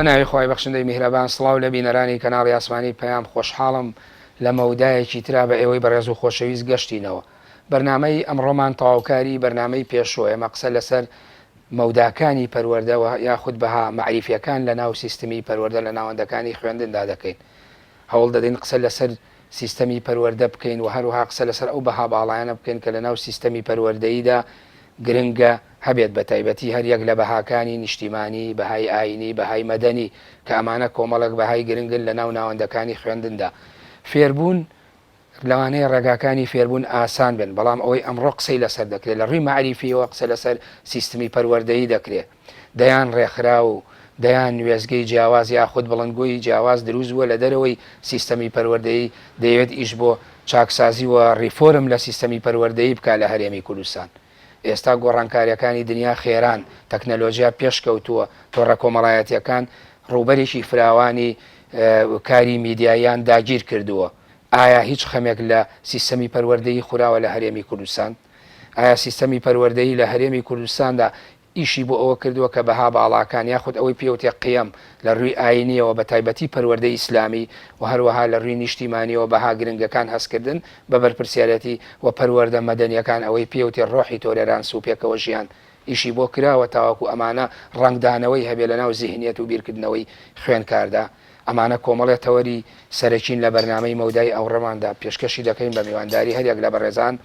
بە ناوی خوای بەخشندەی میهرەبان سڵاو لە بینەرانی کەناڵی ئاسمانی پەیام خۆشحاڵم لە مەودایەکی ترا بە ئێوەی بەڕێز و خۆشەویست گەشتینەوە بەرنامەی ئەمڕۆمان تەواوکاری بەرنامەی پێشووە ئێمە قسە لەسەر مەوداکانی پەروەردە و یاخود بەها مەعریفیەکان لە ناو سیستمی پەروەردە لە ناوەندەکانی خوێندندا دەکەین هەوڵ دەدەین قسە لەسەر سیستەمی پەروەردە بکەین و هەروەها قسە لەسەر ئەو بەها باڵایانە بکەین کە لەناو سیستەمی پەروەردەییدا گرنگە هەبێت بەتایبەتی هەریەک لە بەهاکانی نیشتیمانی، بەهای ئایینی، بەهای مەدەنی کە ئەمانە کۆمەڵێک بەهای گرنگن لەناو ناوەندەکانی خوێندندا. فێربوون، لەوانەیە ڕێگاکانی فێربوون ئاسان بن، بەڵام ئەوەی ئەمڕۆ قسەی لەسەر دەکرێت لە ڕووی مەعریفییەوە قسە لەسەر سیستمی پەروەردەیی دەکرێت. دەیان ڕێکخراو و دەیان وێستگەی جیاواز یاخود بڵندگۆی جیاواز دروست بووە لە دەرەوەی سیستەمی پەروەردەیی دەیەوێت ئیش بۆ چاکسازی و ڕیفۆرم لە سیستەمی پەروەردەیی بکات لە هەرێمی کوردستان. ئێستا گۆڕانکارییەکانی دنیا خێران، تەکنەلۆجیا پێشکەوتووە، تۆڕە کۆمەڵایەتییەکان ڕووبەرێکی فراوانی کاری میدیاییان داگیر کردووە. ئایا هیچ خەمێک لە سیستەمی پەروەردەیی خوراوە لە هەرێمی کوردستان؟ ئایا سیستەمی پەروەردەیی لە هەرێمی کوردستاندا ئیشی بۆ ئەوە کردووە کە بەها باڵاکان یاخود ئەوەی پێوتێ قیەم لە ڕووی ئایینییەوە بە تایبەتی پەروەردەی ئیسلامی و هەروەها لە ڕووی نیشتیمانییەوە بەها گرنگەکان هەستکردن بە بەرپرسیارێتی و پەروەردە مەدەنییەکان ئەوەی پێوتێ ڕۆحی تۆلێرانس و پێکەوە ژیان ئیشی بۆ کراوە تاوەکو ئەمانە ڕەنگدانەوەی هەبێ لەناو زیهنیەت و بیرکردنەوەی خوێندکاردا؟ ئەمانە کۆمەڵێ تەوەری سەرەکین لە بەرنامەی مەودای ئەوڕەماندا پێشکەشی دەکەین بە میوانداری هەریەک لە بەڕێزان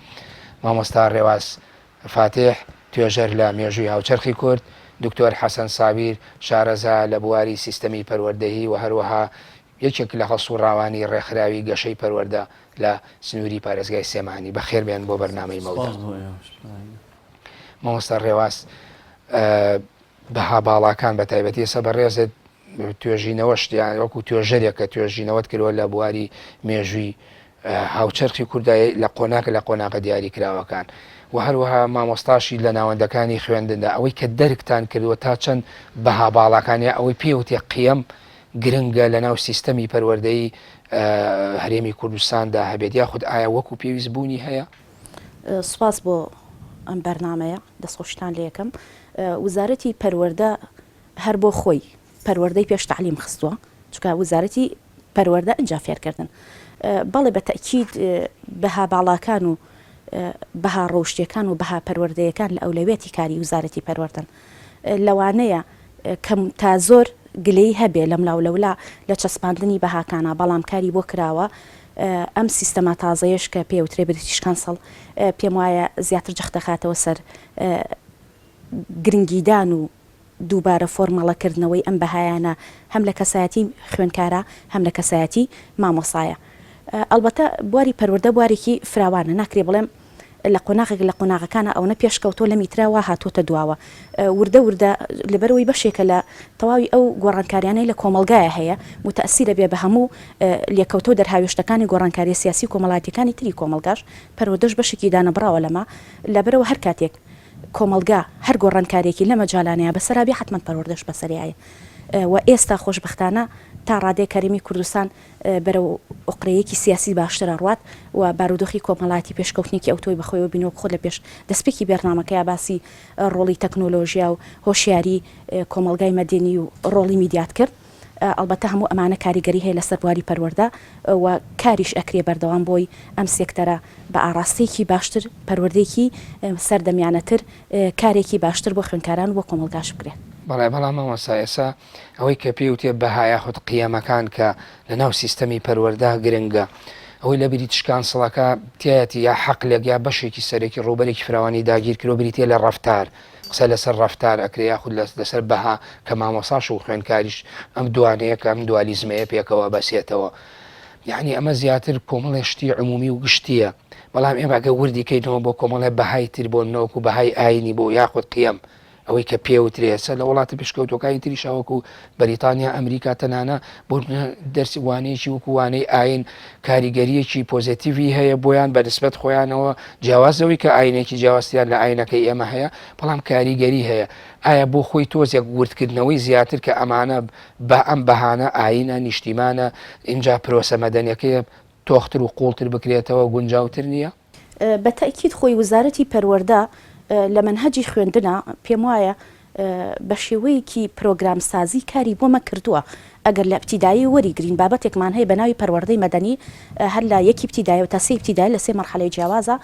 مامۆستا ڕێواس فاتیح، توێژەر لە مێژووی هاوچەرخی کورد، دکتۆر حەسەن سابیر، شارەزا لە بواری سیستەمی پەروەردەیی و هەروەها یەکێک لە هەڵسوڕاوانی ڕێکخراوی گەشەی پەروەردە لە سنووری پارێزگای سلێمانی. بەخێر بێن بۆ بەرنامەی مەودا. مامۆستا ڕێواس، بەها باڵاکان بە تایبەتی ئێستا بەڕێزت توێژینەوەشت یان وەکو توێژەرێک کە توێژینەوەت کردووە لە بواری مێژووی هاوچەرخی کوردای لە قۆناغ لە قۆناغە دیاری کراوەکان و هەروەها مامۆستاشی لە ناوەندەکانی خوێندندا ئەوەی کە دەرکتان کردووە تا چەند بەها باڵاکان یا ئەوەی پێوتێ قیەم گرنگە لە ناو سیستەمی پەروەردەی هەرێمی کوردستاندا هەبێت یاخود ئایا وەکو پێویست بوونی هەیە؟ سوپاس بۆ ئەم بەرنامەیە دەستخۆشیتان لێکەم وزارەتی پەروەردە هەر بۆ خۆی پەروەردەی پێش تەعلیم خستووە چونکە وزارەتی پەروەردە ئینجا فێرکردن بەڵێ بە تەئکید بەها باڵاکان و بەها ڕەوشتیەکان و بەها پەروەردەیەکان لە ئەولەویەتی کاری وزارەتی پەروەردەن لەوانەیە کەم تا زۆر گلەیی هەبێ لەملاو لەولا لە چەسپاندنی بەهاکانا بەڵام کاری بۆ کراوە ئەم سیستەمە تازەیەش کە پێوترێ بریتیش کانسڵ پێم وایە زیاتر جەخت دەخاتەوە سەر گرنگیدان و دووبارە فۆرمەڵەکردنەوەی ئەم بەهایانە هەم لە کەسایەتی خوێندکارا هەم لە کەسایەتی مامۆسایە. ئەڵبەتە بواری پەروەردە بوارێکی فراوانە ناکرێ بڵێم لە قۆناغێک لە قۆناغەکانا ئەوەنە پێشکەوتووە لەمی ترا وا هاتووەتە دواوە وردە وردە لەبەرئەوەی بەشێکە لە تەواوی ئەو گۆڕانکاریانەی لە کۆمەڵگایا هەیە موتەئسیرە بێ بە هەموو لێکەوتە و دەرهاوێشتەکانی گۆڕانکاریە سیاسی و کۆمەڵایەتیەکانی تری کۆمەڵگاش پەروەردەش بەشێکی دانەبڕاوە لەمە لەبەرئەوە هەر کاتێک کۆمەڵگا هەر گۆڕانکاریەکی لە مەجالانەیا بەسەرا بێ حەتمەن پەروەردەش بەسەریایە و ئێستا خۆشبەختانە تا ڕادەیەک هەرێمی کوردستان بەرەو ئۆقرەیەکی سیاسی باشتر ئەڕوات و بارودۆخی کۆمەڵایەتی پێشکەوتنێکی ئەوتۆی بەخۆیەوە بینیوە خۆت لە پێش دەستپێکی بەرنامەکەیا باسی ڕۆڵی تەکنۆلۆژیا و هۆشیاری کۆمەڵگای مەدەنی و ڕۆڵی میدیات کرد. ئەڵبەتە هەموو ئەمانە کاریگەری هەیە لەسەر بواری پەروەردە و کاریش ئەکرێ بەردەوام بۆی ئەم سێکتەرە بە ئاڕاستەیەکی باشتر پەروەردەیەکی سەردەمیانەتر کارێکی باشتر بۆ خوێندکاران و بۆ کۆمەڵگاش بکرێت. بەڵێ بەڵام مامۆستا ئێستا ئەوەی کە پێی وتێ بەها یاخود قیەمەکان کە لەناو سیستەمی پەروەردە گرنگە ئەوەی لە بریتش کانسڵەکە تیایەتی یا حەقلێک یا بەشێکی سەرەکی ڕووبەرێکی فراوانی داگیرکرو بریتیە لە ڕەفتار قسە لەسەر ڕەفتار ئەکرێ یاخود لەسەر بەها کە مامۆساش و خوێندکاریش ئەم دوانەیە کە ئەم دوالیزمەیە پێکەوە بەسێتەوە یعنی ئەمە زیاتر کۆمەڵێ شتی عمومی و گشتیە بەڵام ئێمە گە وردی کەینەوە بۆ کۆمەڵێ بەهای تر بۆ نەوەکو بەهای ئاینی بۆ یاخود قیەم ئەوەی کە پێوترێ ئێستا لە وڵاتە پێشکەوتوەکانی تریشا وەکو بەریتانیا ئەمریکا تەنانە بۆ دەرسی وانەیەکی وەکو وانەی ئاین کاریگەریەکی پۆزەتیڤی هەیە بۆیان بە نسبەت خۆیانەوە جیاواز لەوەی کە ئاینێکی جیاوازتریان لە ئاینەکەی ئێمە هەیە بەڵام کاریگەری هەیە ئایا بۆ خۆی تۆزێک وردکردنەوەی زیاتر کە ئەمانە بە ئەم بەهانە ئاینە نیشتیمانە ئینجا پرۆسە مەدەنیەکەیە تۆختر و قوڵتر بکرێتەوە گونجاوتر نییە؟ بە تەئکید خۆی وزارەتی پەروەردە لە مەنهەجی خوێندنا پێموایە. بە شێوەیەکی پرۆگرامسازی کاری بۆمە کردووە ئەگەر لە ئیبتیدایی وەریگرین بابەتێکمان هەیە بە ناوی پەروەردەی مەدەنی هەر لە یەکی ئیبتیدایەوە تا سێی ئیبتیدایی لە سێ مەرحەلەی جیاوازە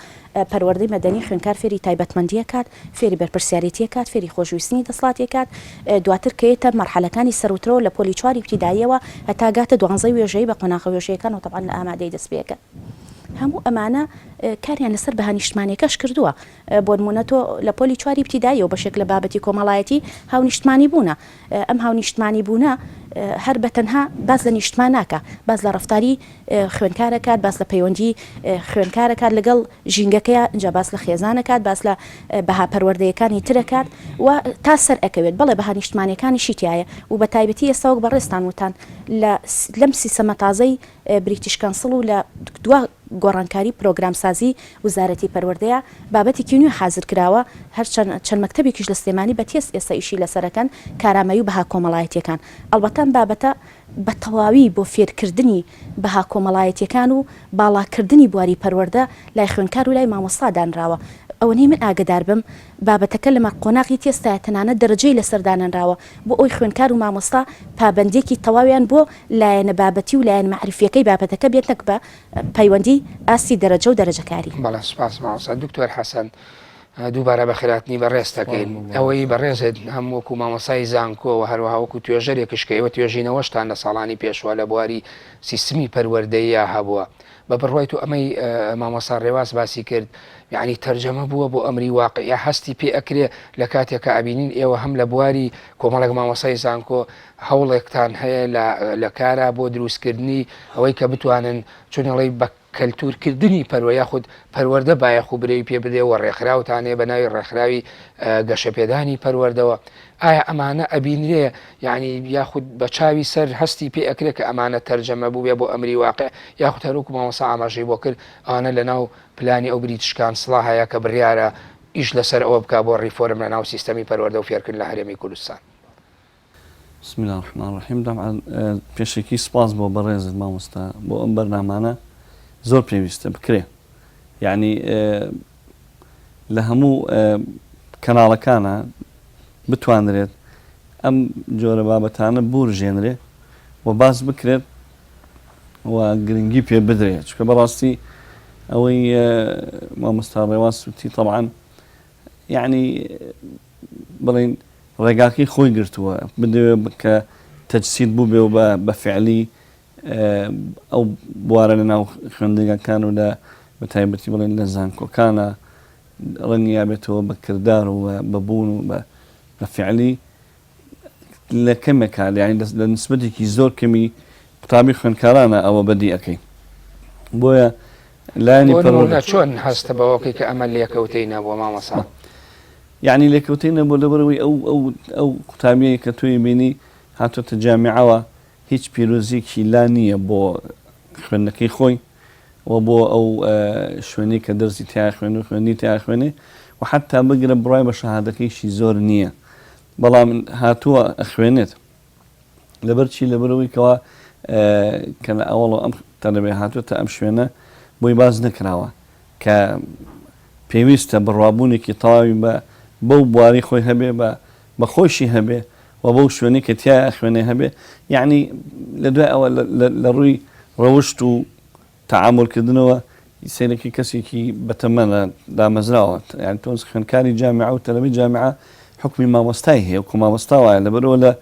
پەروەردەی مەدەنی خوێندکار فێری تایبەتمەندی ئەکات فێری بەرپرسیارێتی ئەکات فێری خۆشویستنی دەسڵاتی ئەکات دواتر کە یەتە مەرحەلەکانی سەروترەوە لە پۆلی چواری ئیبتیداییەوە هەتا گاتە دوانزەی وێژەیی بە قۆناغە وێژەیەکان و تەبعەن لە ئامادەیی دەست پێ ئەکەن هەموو ئەمانە کاریان لەسەر بەها نیشتمانیەکەش کردووە بۆنمونە تۆ لە پۆلی چواری ئیبتیداییەوە بەشێک لە بابەتی کۆمەڵایەتی هاونیشتمانی بوونە، ئەم هاونیشتمانی بوونە هەر بە تەنها باس لە نیشتمان ناکا، باس لە ڕەفتاری خوێندکار ئەکات، باس لە پەیوەندی خوێندکار ئەکات لەگەڵ ژینگەکەیا، ئینجا باس لە خێزان ئەکات، باس لە بەها پەروەردەیەکانی تر ئەکات و تا سەر ئەکەوێت. بەڵێ بەها نیشتمانیەکانیشی تیایە و بە تایبەتی ئێستا وەک بەڕێزتان وتان لە لەم سیستەمە تازەی بریتیش کەنسڵ و لە دوا گۆڕانکاری پرۆگرامسازی وزارەتی پەروەردەیە بابەتێکی نوێ حازر کراوە، هەرچەند چەند مەکتەبێکیش لە سلێمانی بە تێست ئێستا ئیشی لەسەر ئەکەن، کارامەیی و بەها کۆمەڵایەتییەکان. ئەڵبەتە ئەم بابەتە بە تەواوی بۆ فێرکردنی بەها کۆمەڵایەتییەکان و باڵاکردنی بواری پەروەردە لای خوێندکار و لای مامۆستا دانراوە. ئەوەنەی من ئاگەدار بم بابەتەکە لە قۆناغی تێستایە تەنانەت دەرەجەی لەسەر دانەنراوە بۆ ئەوەی خوێندکار و مامۆستا پابەندییەکی تەواویان بۆ لایەنە بابەتی و لایەن مەعریفییەکەی بابەتەکە بێت نەک بە پەیوەندی ئاستی دەرەجە و دەرەجەکاری. بەڵێ سوپاس مامۆستا دکتۆر حەسەن دووبارە بەخێرهاتنی بەڕێزت دەکەین ئەوەی بەڕێزت هەم وەکو مامۆستای زانکۆ و هەروەها وەکو توێژەرێکش کە ئێوە توێژینەوەشتان لە ساڵانی پێشوە لە بواری سیستمی پەروەردەییا هەبووە بە بڕوای تۆ ئەمەی مامۆستا ڕێواس باسی کرد یعنی تەرجەمە بووە بۆ ئەمری واقع یا هەستی پێ ئەکرێ لە کاتێکا ئەبینین ئێوە هەم لە بواری کۆمەڵێک مامۆستای زانکۆ هەوڵێکتان هەیە لە لە کارا بۆ دروستکردنی ئەوەی کە بتوانن چۆن ئەڵێی بە کەلتوورکردنی پەروە یاخود پەروەردە بایەخ و برەوی پێ بدرێ و ڕێکخراوتان هەیە بە ناوی ڕێکخراوی گەشەپێدانی پەروەردەوە ئایا ئەمانە ئەبینرێ یعنی یاخود بە چاوی سەر هەستی پێ ئەکرێ کە ئەمانە تەرجەمە بووبێ بۆ ئەمری واقع یاخود هەروەکو مامۆستا ئاماژەی بۆ کرد ئەوانە لەناو پلانی ئەو بریتش کانسڵا هەیە کە بڕیارە ئیش لەسەر ئەوە بکا بۆ ڕیفۆرم لەناو سیستەمی پەروەردە و فێرکردن لە هەرێمی کوردستان. بسم اللە الرحمن الرحیم دەمعەن پێشەکی سپاس بۆ بەڕێزت مامۆستا بۆ ئەم بەرنامانە زۆر پێویستە بکرێ یعنی لە هەموو کەناڵەکانە بتوانرێت ئەم جۆرە بابەتانە بورژێنرێ و باس بکرێت و گرنگی پێ بدرێت چونکە بەڕاستی ئەوەی مامۆستا ڕێواس وتی تەبعەن یعنی بڵێین ڕێگاکەی خۆی گرتووە، بدەوێ کە تەجسید بووبێ و بە فیعلی ئەو بوارە لە ناو خوێندنگەکان و لە بە تایبەتی بڵێن لە زانکۆکانە ڕەنگی یابێتەوە بە کردار و بە بوون و بە فیعلی لە کەمێکا یانی لە نسبەتێکی زۆر کەمی قوتابی خوێندکارانە ئەوە بەدی ئەکەین بۆیە لایەنی بۆ نموونە چۆن هەستە بەوەکەی کە ئەمە لێکەوتەی نەبووە مامۆستا؟ یەعنی لێکەوتەی نەبووە لەبەرئەوەی ئەو ئەو ئەو قوتابیەی کە تۆی بینی هاتۆتە جامیعەوە هیچ پیرۆزیەکی لا نییە بۆ خوێندنەکەی خۆی و بۆ ئەو شوێنەی کە دەرسی تیا خوێن و خوێندنی تیا خوێنێ و حەتا بگرە بڕای بە شەهادەکەیشی زۆر نییە بەڵام هاتووە ئەخوێنێت لەبەر چی لەبەرئەوەی کەوا کە لە ئەوەڵەوە ئەم تەلەبەی هاتووەتە ئەم شوێنە بۆی باس نەکراوە کە پێویستە بڕوابوونێکی تەواوی بە بەو بواری خۆی هەبێ بە بە خۆیشی هەبێ و بەو شوێنەی کە تیایا ئەخوێنێ هەبێ یەعنی لە دوای ئەوە لە ڕووی ڕەوشت و تەعامول کردنەوە سەیرەکەی کەسێکی بەتەمەنە دامەزراوە یانی تۆ خوێندکاری جامیعە و تەلەبەی جامیعە حوکمی مامۆستای هەیە وەکو مامۆستا وایە لەبەرئەوە لە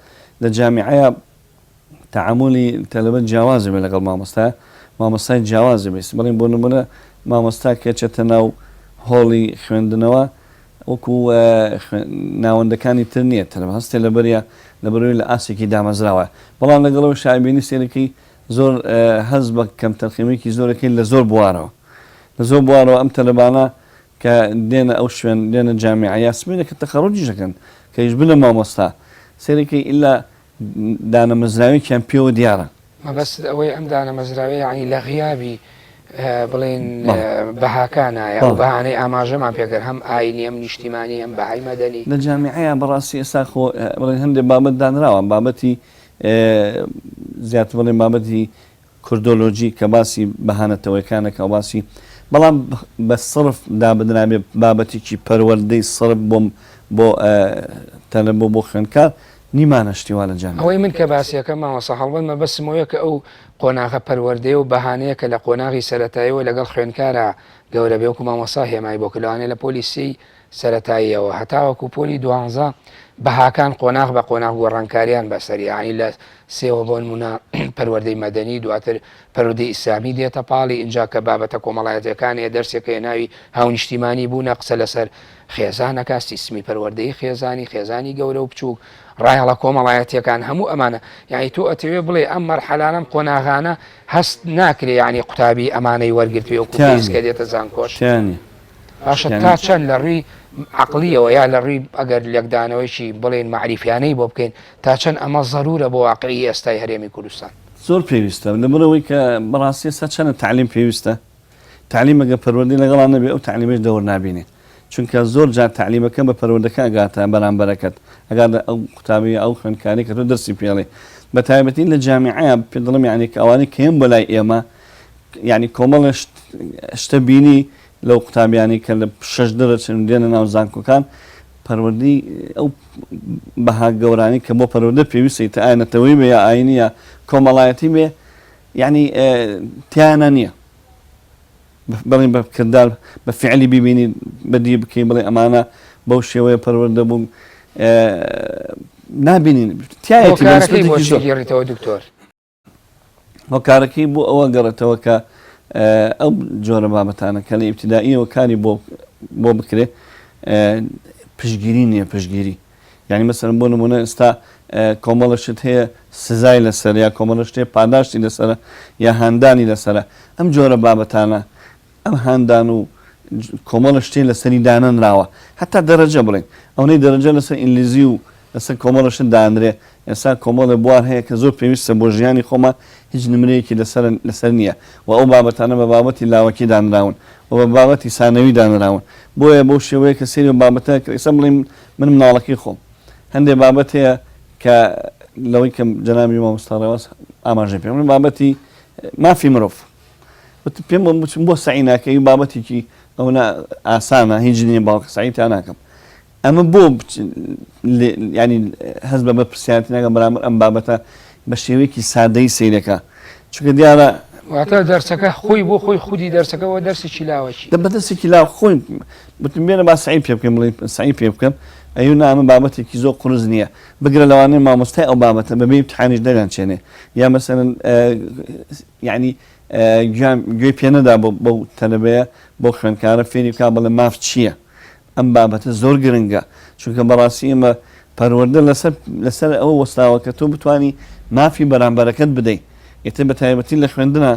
لە جامیعەیا تەعامولی تەلەبە جیاواز بێ لەگەڵ مامۆستا مامۆستای جیاواز بێ بڵێن بۆ نمونە مامۆستا کە چێتە ناو هۆڵی خوێندنەوە وەکو ناوەندەکانی تر نییە تەلەبە هەستێ لەبەریا لەبەرەوەی لە ئاستێکی دامەزراوە بەڵام لەگەڵەوە شابینی سێرەکەی زۆر هەست بە کەمتەرخەمیەکی زۆر ئەکەین لە زۆر بوارەوە لە زۆر بوارەوە ئەم تەلەبانە کە دێنە ئەو شوێن دێنە جامیعە یا سبەینێ کە تەخەڕوجیش ئەکەن کە یش بنە مامۆستا سەیرەکەی ئیلا دانەمەزراوێکیان پێوە دیارە. مەبەستت ئەوەیە ئەم دانەمەزراوەیە یانی لە غیابی بڵێین بەهاکانە یا ئەو بەهانەی ئاماژەمان پێکرد هەم ئاینی هەم نیشتیمانی هەم بەهای مەدەنی. لە جامیعەیا بەڕاستی ئێستا خۆ بڵێین هەندێ بابەت دانراوە بابەتی زیاتر بڵێن بابەتی کوردۆلۆجی کە باسی بەها نەتەوەیەکان ئەکا و باسی بەڵام بە سڕف دابنرابێ بابەتێکی پەروەردەی سڕف بۆ بۆ تەلەبە و بۆ خوێندکار نیمانە شتی وا لە جامیعە. ئەوەی من کە باسیەکەم مامۆستا هەڵبەت مەبەستم ئەوەیە کە ئەو قۆناغە پەروەردەیە و بەهانەیە کە لە قۆناغی سەرەتاییەوە لەگەڵ خوێندکارا گەورە بێ وەکو مامۆستا هێمای بۆ کرد لەوانەیە لە پۆلی سێی سەرەتاییەوە هەتاوەکو پۆلی دوانزە بەهاکان قۆناغ بە قۆناغ گۆڕانکاریان بەسەر یانی لە سێوە بۆ نمونە پەروەردەی مەدەنی دواتر پەروەردەی ئیسلامی دێتە پاڵی ئینجا کە بابەتە کۆمەڵایەتیەکان هەیە دەرسێک هەیە ناوی هاونیشتیمانی بوونە قسە لەسەر خێزان ئەکا سیستمی پەروەردەی خێزانی خێزانی گەورە و بچووک ڕایەڵە کۆمەڵایەتیەکان هەموو ئەمانە یعنی تۆ ئەتەوێ بڵێ ئەم مەرحەلانە ئەم قۆناغانە هەست ناکرێ یعنی قوتابی ئەمانەی وەرگرتوێ وەکو پێویست کە دێتە زانکۆش باشە تا چەند لە ڕووی عەقڵیەوە یا لە ڕووی ئەگەر لێکدانەوەیکی بڵێین مەعریفیانەی بۆ بکەین تا چەند ئەمە زەرورە بۆ واقعی ئێستای هەرێمی کوردستان؟ زۆر پێویستە لەبەرئەوەی کە بەڕاستی ئێستا چەنە تەعلیم پێویستە تەعلیم ئەگەر پەروەردەی لەگەڵا نەبێ ئەو تەعلیمەش دەور نابینێ چونکە زۆر جار تەعلیمەکە بە پەروەردەکە ئەگاتە بەرامبەرەکەت ئەگاتە ئەو قوتابی ئەو خوێندکارەی کە تۆ دەرسی پێڵێ بە تایبەتی لە جامیعەیە پێ دەڵێم یعنی کە ئەوانەی کە یەن بۆ لای ئێمە یعنی کۆمەڵێ شتە بینی لەو قوتابیانەی کە لە شەش دەرەچن و دێنە ناو زانکۆکان پەروەردەی ئەو بەها گەورانەی کە بۆ پەروەردە پێویستە ئیتر ئایا نەتەوەیی بێ یا ئایینی یا کۆمەڵایەتی بێ یعنی تیانە نییە بڵێ بە کردار بە فعلی ببینی بەدی بکەی بڵێ ئەمانە بەو شێوەیە پەروەردە بوون نابینین تایەتی هۆکارەکەی بۆ چی گێڕیتەوە دکتۆر؟ هۆکارەکەی بۆ ئەوە گەڕێتەوە کە ئەو جۆرە بابەتانە کە لە ئیبتیدائیەوە کاری بۆ بۆ بکرێ پشگیری نییە پشگیری یعنی مەسەلەن بۆ نمونە ئێستا کۆمەڵە شت هەیە سزای لەسەر یا کۆمەڵە شتێ پاداشتی لەسەرە یا هاندانی لەسەرە ئەم جۆرە بابەتانە ئەم هاندان و کۆمەڵە شتەی لەسەری دانەنراوە هەتا دەرەجە بڵێین ئەونەی دەرەجە لەسەر ئینگلیزی و لەسەر کۆمەڵە شت دانرێ ئێستا کۆمەڵێ بوار هەیە کە زۆر پێویستە بۆ ژیانی خۆمان هیچ نمرەیەکی لەسەر لەسەر نییە و ئەو بابەتانە بە بابەتی لاوەکی دانراون و بە بابەتی سانەوی دانراون بۆیە بەو شێوەیە کە سەیری ئەو بابەتە کرد ئێستا بڵێین من مناڵەکەی خۆم هەندێ بابەت هەیە کە لەوەی کە جەنابی مامۆستا ڕێواس ئاماژەی پێ من بابەتی مافی مرۆڤ وتم پێم وتم بۆ سەعی ناکەی بابەتێکی ئەوەنە ئاسانە هیچ نییە باوکە سەعی تا ناکەم ئەمە بۆ ینی هەست بە بەرپرسیارەتی ناکەم بەرامبەر ئەم بابەتە بە شێوەیەکی سادەی سەیرەکە چونکە دیارە واتە دەرسەکە خۆی بۆ خۆی خودی دەرسەکە بۆ دەرسێکی لاوەکی دە بە دەرسێکی لاو خۆی وتم بێنە با سەعی پێ بکەم بڵێ سەعی پێ بکەم ئەیو نا ئەمە بابەتێکی زۆر قورس نییە بگرە لەوانەیە مامۆستای ئەو بابەتە بەبێ ئیمتحانیش دەریانچێنێ یا مەسەلەن یەعنی گوێیان گوێی پێ نەدا بۆ بەو تەلەبەیە بەو خوێندکارە فێری بکا بڵێ ماف چییە ئەم بابەتە زۆر گرنگە چونکە بەڕاستی ئێمە پەروەردە لەسەر لەسەر ئەوە وەستاوە کە تۆ بتانی مافی بەرامبەرەکەت بدەیت ئیتر بە تایبەتی لە خوێندنا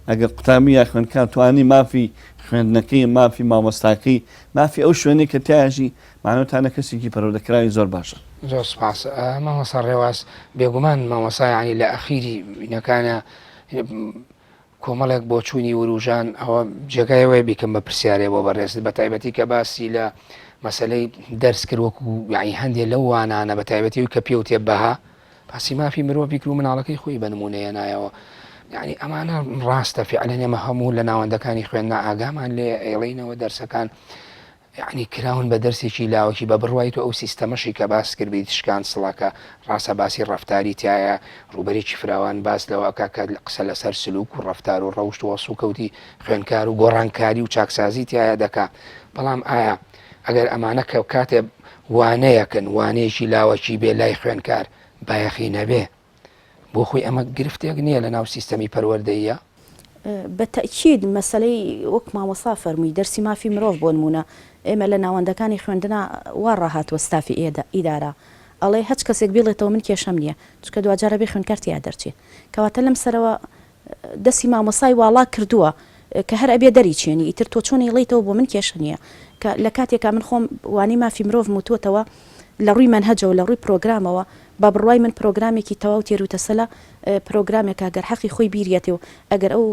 ئەگەر قوتابی یا خوێندکار توانی مافی خوێندنەکەی مافی مامۆستاکەی مافی ئەو شوێنەی کە تیاژی مانەوەتانە کەسێکی پەروەردەکراوی زۆر باشە. زۆر سوپاس مامۆستا ڕێواس بێگومان مامۆستا یانی لە ئەخیری وینەکانە کۆمەڵێک بۆچوونی وروژان ئەوە جێگای وەیە بیکەم بە پرسیارێ بۆ بەڕێزت بە تایبەتی کە باسی لە مەسلەی دەرس کرد وەکو یعنی هەندێک لەو وانانە بە تایبەتی و کە پێوتێ بەها باسی مافی مرۆڤی کرد و مناڵەکەی خۆی بە نمونە هێنایەوە یعنی ئەمانە ڕاستە فعلەن ئێمە هەموو لە ناوەندەکانی خوێندنا ئاگامان لێ ئێڵینەوە دەرسەکان یەعنی کراون بە دەرسێکی لاوەکی بە بڕوای تۆ ئەو سیستەمەشی کە باست کرد بیت شکان سڵەکە ڕاستە باسی ڕەفتاری تیایە ڕووبەرێکی فراوان باس لەوە ئەکا کە قسە لەسەر سلوک و ڕەفتار و ڕەوشت و هەڵسوکەوتی خوێندکار و گۆڕانکاری و چاکسازی تیایە دەکا بەڵام ئایا ئەگەر ئەمانە کە کاتێ وانەیەکن وانەیەکی لاوەکی بێ لای خوێندکار بایەخی نەبێ بۆ خۆی ئەمە گرفتێک نییە لە ناو سیستەمی پەروەردەییا؟ بە تەئکید مەسەلەی وەک مامۆستا فەرمووی دەرسی مافی مرۆڤ بۆ نموونە ئێمە لە ناوەندەکانی خوێندنا وا ڕاهاتووە ستافی ئیدارە ئەڵێ هەچ کەسێک بیڵێتەوە من کێشەم نییە چونکە دواجار ئەبێ خوێندکار تیا دەرچێ کەواتە لەم سەرەوە دەستی مامۆستای واڵا کردووە کە هەر ئەبێ دەری چێنی ئیتر تۆ چۆن ئەیڵێیتەوە بۆ من کێشە نییە کە لە کاتێکا من خۆم وانەی مافی مرۆڤم وتووەتەوە لە ڕووی مەنهەجەوە لە ڕووی پرۆگرامەوە بە بڕوای من پرۆگرامێکی تەواو تێروتەسەلە، پرۆگرامێکە گەر حەقی خۆی بیریەتێ و ئەگەر ئەو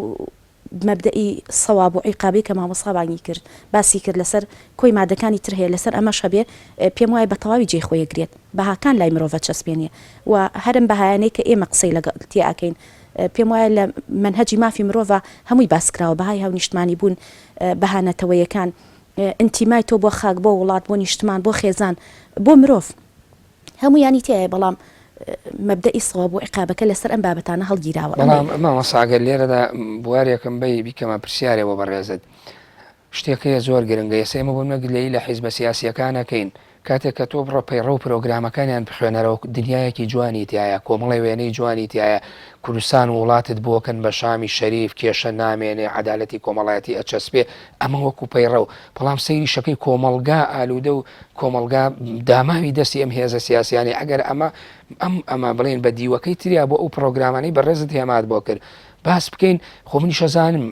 مەبدەئی سەواب و عیقابەی کە مامۆستا بانگی کرد باسی کرد لەسەر کۆی مادەکانی تر هەیە لەسەر ئەمەش هەبێ پێم وایە بە تەواوی جێی خۆی ئەگرێت بەهاکان لای مرۆڤ ئەچەسپێنێ و هەر ئەم بەهایانەی کە ئێمە قسەی لەگەڵ تیا ئەکەین پێم وایە لە مەنهەجی مافی مرۆڤا هەمووی باس کراوە بەهای هاونیشتمانی بوون بەها نەتەوەیەکان. ئینتیمای تۆ بۆ خاک، بۆ وڵات، بۆ نیشتمان، بۆ خێزان، بۆ مرۆڤ. هەموویانی تیایە بەڵام مەبدەئی سەواب و عیقابەکە لەسەر ئەم بابەتانە هەڵگیراوە. بەڵام مامۆستا گەر لێرەدا بوارێکم بەی بیکەمە پرسیارێ بۆ بەڕێزت. شتێک هەیە زۆر گرنگە ئێستا ئێمە بۆ نمونە گلەیی لە حیزبە سیاسییەکان ئەکەین کاتێک کە تۆ بڕۆ پەیڕەو و پرۆگرامەکانیان بخوێنەرەوە دنیایەکی جوانی تیایە کۆمەڵێ وێنەی جوانی تیایە کوردستان و وڵاتت بۆ کەن بە شامی شەریف کێشە نامێنێ عەدالەتی کۆمەڵایەتی ئەچەسپێ ئەمە وەکو پەیڕەو بەڵام سەیری شەکەی کۆمەڵگا ئالوودە و کۆمەڵگا داماوی دەستی ئەم هێزە سیاسیانەی ئەگەر ئەمە ئەم ئەمە بڵێن بە دیوەکەی تریا بۆ ئەو پرۆگرامانەی بەڕێزت هێمات بۆ کرد باس بکەین خۆ منیش ئەزانم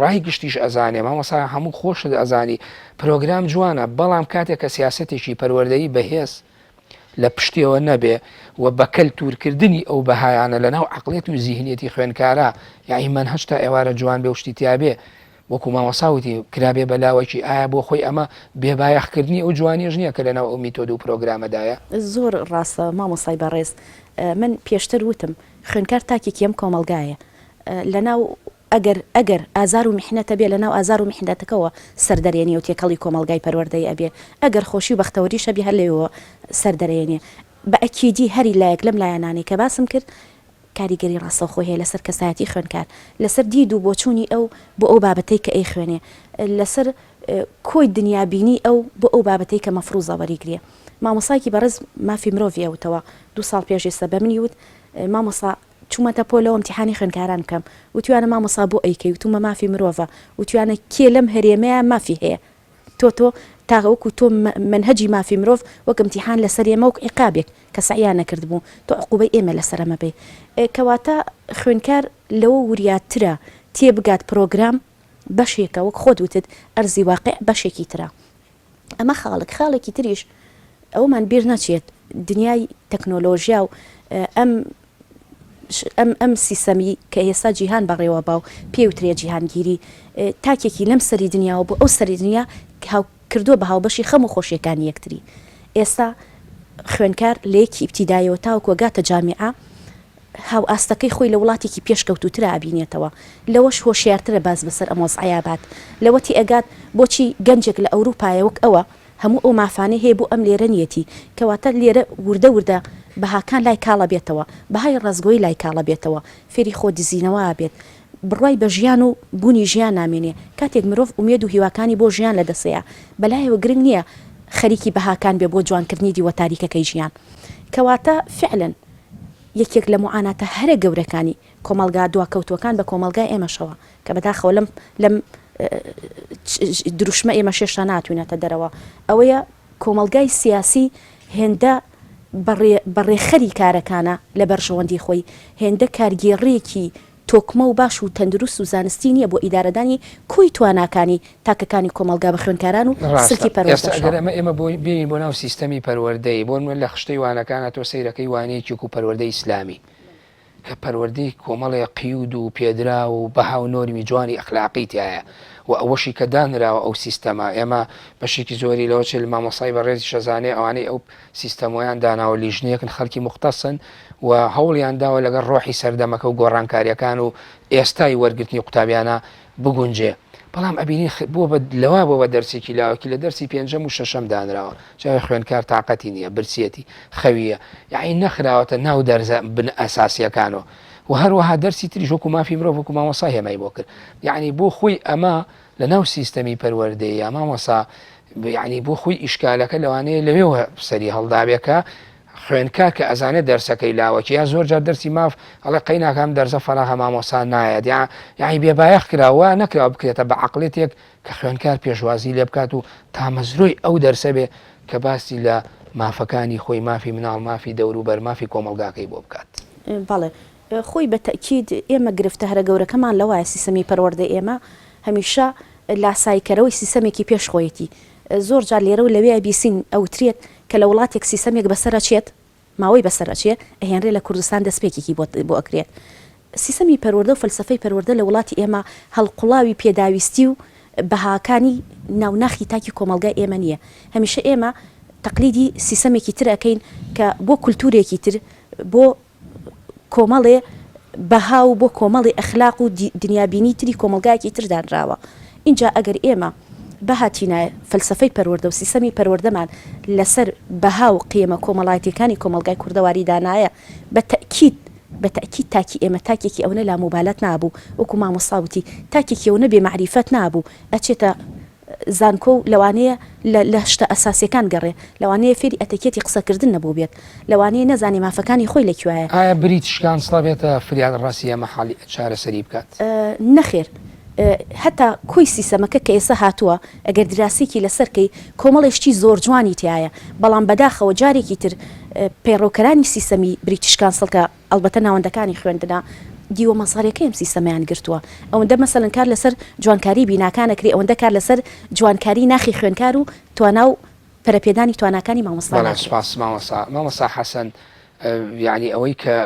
ڕای گشتیش ئەزانێ مامۆسا هەموو خۆشت ئەزانی پرۆگرام جوانە بەڵام کاتێک کە سیاسەتێکی پەروەردەیی بەهێز لە پشتیەوە نەبێ و بە کەلتورکردنی ئەو بەهایانە لە ناو عقلێت و زیهنیەتی خوێنکارا یاعی مەنهەج تا ئێوارە جوان بێ و شتی تیابێ وەکو مامۆسا وتی کرابێ بە لاوەکی ئایا بۆ خۆی ئەمە بێ بایەخکردنی ئەو جوانیەش نییە کە لەناو ئەو میتۆد و پرۆگرامەدایە؟ زۆر ڕاستە مامۆستای بەڕێز من پێشتر وتم خوێندکار تاکێکی ئەم کۆمەڵگایە لەناو ئەگەر ئەگەر ئازار و میحنەت ئەبێ لەناو ئازار و میحنەتەکەوە سەر دەرێنێ و تێکەڵی کۆمەڵگای پەروەردەیی ئەبێ ئەگەر خۆشی و بەختەوەریش هەبێ هەر لەوێوە سەر دەرێنێ بە ئەکیدی هەری لایەک لەم لایەنانەی کە باسم کرد کاریگەری ڕاستەوخۆی هەیە لەسەر کەسایەتی خوێندکار لەسەر دید و بۆچوونی ئەو بۆ ئەو بابەتەی کە ئەیخوێنێ لەسەر کۆی دنیابینی ئەو بۆ ئەو بابەتەی کە مەفروزە وەریگرێ. مامۆستایەکی بەڕێز مافی مرۆڤی ئەوتەوە دوو ساڵ پێش ئێستا بە منی وت مامۆستا چوومەتە پۆلەوە ئیمتیحانی خوێندکاران بکەم وتویانە مامۆستا بۆ ئەیکەی وتومە مافی مرۆڤە وتویانە کێ لەم هەرێمەیە مافی هەیە تۆ تۆ تا وەکو تۆ مەنهەجی مافی مرۆڤ وەک ئیمتیحان لەسەر ئێمە وەک عیقابێک کە سەعیان نەکردبوو تۆ عقوبەی ئێمە لەسەر ئەمە بەی کەواتە خوێندکار لەوە وریاترە تێبگات پرۆگرام بەشێکە وەک خۆت وتت ئەرزی واقع بەشێکی ترە ئەمە خاڵێک، خاڵێکی تریش ئەوەمان بیر نەچێت دنیای تەکنۆلۆژیا و ئەم ئەم ئەم سیستەمی کە ئێستا جیهان بەڕێوە با و پێوترێ جیهانگیری تاکێکی لەم سەری دنیاوە بۆ ئەو سەری دنیا هاو کردووە بە هاوبەشی خەم و خۆشیەکانی یەکتری ئێستا خوێنکار لە یەکی ئیبتیدایەوە تاوەکو گاتە جامیعە هاوئاستەکەی خۆی لە وڵاتێکی پێشکەوتووترا ئەبینێتەوە، لەوەش هۆشیارترە باز بەسەر ئەم وەزعەیا بات، لەوە تێئەگات بۆچی گەنجێک لە ئەوروپایە وەک ئەوە هەموو ئەو مافانەی هەیە بۆ ئەم لێرە نیەتی، کەواتە لێرە وردە وردە بەهاکان لای کاڵ ئەبێتەوە، بەهای ڕاستگۆیی لای کاڵ ئەبێتەوە، فێری خۆ دزینەوە ئەبێت، بڕوای بە ژیان و بوونی ژیان نامێنێ، کاتێک مرۆڤ ئومێد و هیواکانی بۆ ژیان لەدەسەیە، بەلایەوە گرنگ نیە خەریکی بەهاکان بێ بۆ جوانکردنی دیوە تاریکەکەی ژیان. کەواتە فعلەن یەکێک لە موعاناتە هەرە گەورەکانی کۆمەڵگا دواکەوتووەکان بە کۆمەڵگای ئێمەشەوە کە بەداخەوە لەم لەم دروشمە ئێمەش هێشتا ناتوینەتە دەرەوە ئەوەیە کۆمەڵگای سیاسی هێندە بەڕێخەری کارەکانە لە بەرژەوەندی خۆی هێندە کارگێڕیەکی تۆکمە و باش و تەندروست و زانستی نییە بۆ ئیدارەدانی کۆی تواناکانی تاکەکانی کۆمەڵگا بە خوێندکاران و ڕاستە سلکی ئێستا پەروەردەشەوە. ئەگەر ئەمە ئێمە بۆی بێین بۆ ناو سیستەمی پەروەردەیی بۆ نمونە لە خشتەی وانەکانا تۆ سەیرەکەی وانەیەکی وەکو پەروەردەی ئیسلامی کە پەروەردەی کۆمەڵێ قیود و پێدراو و بەها و نۆرمی جوانی ئەخلاقی تیایە و ئەوەشی کە دانراوە ئەو سیستەمە ئێمە بەشێکی زۆری لەوە چێ مامۆستای بەڕێزیش ئەزانێ ئەوانەی ئەو سیستەمۆیان داناوە لیژنەیەکن خەڵکی موختەسن و هەوڵیان داوە لەگەڵ ڕۆحی سەردەمەکە و گۆڕانکاریەکان و ئێستای وەرگرتنی قوتابیانە بگونجێ بەڵام ئەبینی بووە بە لەوا بۆ بە دەرسێکی لاوەکی لە دەرسی پێنجەم و شەشەم دانراوە چاوی خوێندکار تاقەتی نییە برسیەتی خەویە یعنی نەخراوەتە ناو دەرزە بن ئەساسیەکانەوە و هەروەها دەرسی تریش وەکو مافی مرۆڤ وەکو مامۆسا هێمای بۆ کرد یعنی بۆ خۆی ئەمە لە ناو سیستەمی پەروەردەیە مامۆسا یعنی بۆ خۆی ئیشکالەکە لەوانەیە لەوێوە سەری هەڵدابێ کە خوێندکار کە ئەزانێت دەرسەکەی لاوەکی یا زۆر جار دەرسی ماف ئەڵێ قەیناکە ئەم دەرسە فەراغە مامۆستا نایەت یا یعنی بێ بایەخ کرا وا نەکراوە بکرێتە بە عەقڵێتێک کە خوێندکار پێشوازی لێ بکات و تامەزرۆی ئەو دەرسە بێ کە باسی لە مافەکانی خۆی مافی مناڵ مافی دەوروبەر مافی کۆمەڵگاکەی بۆ بکات. بەڵێ خۆی بە تەئکید ئێمە گرفتە هەرە گەورەکەمان لەوایە سیستەمی پەروەردەی ئێمە هەمیشە لاساییکەرەوەی سیستەمێکی پێش خۆیەتی زۆر جار لێرە و لەوێ ئەبیسین ئەوترێت کە لە وڵاتێک سیستەمێک بەسەر ئەچێت ماوەی بەسەر ئەچێ ئەهێنرێ لە کوردستان دەستپێکێکی بۆ بۆ ئەکرێت سیستەمی پەروەردە و فەلسەفەی پەروەردە لە وڵاتی ئێمە هەڵقوڵاوی پێداویستی و بەهاکانی ناو ناخی تاکی کۆمەڵگای ئێمە نییە هەمیشە ئێمە تەقلیدی سیستەمێکی تر ئەکەین کە بۆ کولتوورێکی تر بۆ کۆمەڵێ بەها و بۆ کۆمەڵی ئەخلاق و دنیابینی تری کۆمەڵگایەکی تر دانراوە. ئینجا ئەگەر ئێمە بهاتینایە فەلسەفەی پەروەردە و سیستەمی پەروەردەمان لەسەر بەها و قیەمە کۆمەڵایەتیەکانی کۆمەڵگای کوردەواری دانایە بە تەئکید بە تەئکید تاکی ئێمە تاکێکی ئەونە لاموبالات نابوو وەکو مامۆستا وتی تاکێکی ئەونە بێ مەعریفەت نابوو ئەچێتە زانکۆ و لەوانەیە لە لە شتە ئەساسیەکان گەڕێ لەوانەیە فێری ئەتەکێتی قسەکردن نەبووبێت لەوانەیە نەزانێ مافەکانی خۆی لە کوایە. ئایا بریتش کانسڵ ئەبێتە فریاد ڕەسی ئەمە حەلی چارەسەری بکات؟ نەخێر هەتا کۆی سیسەمەکە کە ئێستا هاتووە ئەگەر دراسەیەکی لەسەر کەی کۆمەڵێ شتی زۆر جوانی تیایە بەڵام بەداخەوە جارێکی تر پەیڕەوکەرانی سیسەمی بریتش کانسڵ کە ئەڵبەتە ناوەندەکانی خوێندنە دیوە مەزهەریەکەی ئەم سیستەمەیان گرتووە ئەوەندە مەسەلەن کار لەسەر جوانکاری بیناکان ئەکرێ ئەوەندە کار لەسەر جوانکاری ناخی خوێندکار و توانا و پەرەپێدانی تواناکانی مامۆستا بەڵێ ناکرێت. سوپاس مامۆستا. مامۆستا حەسەن یەعنی ئەوەی کە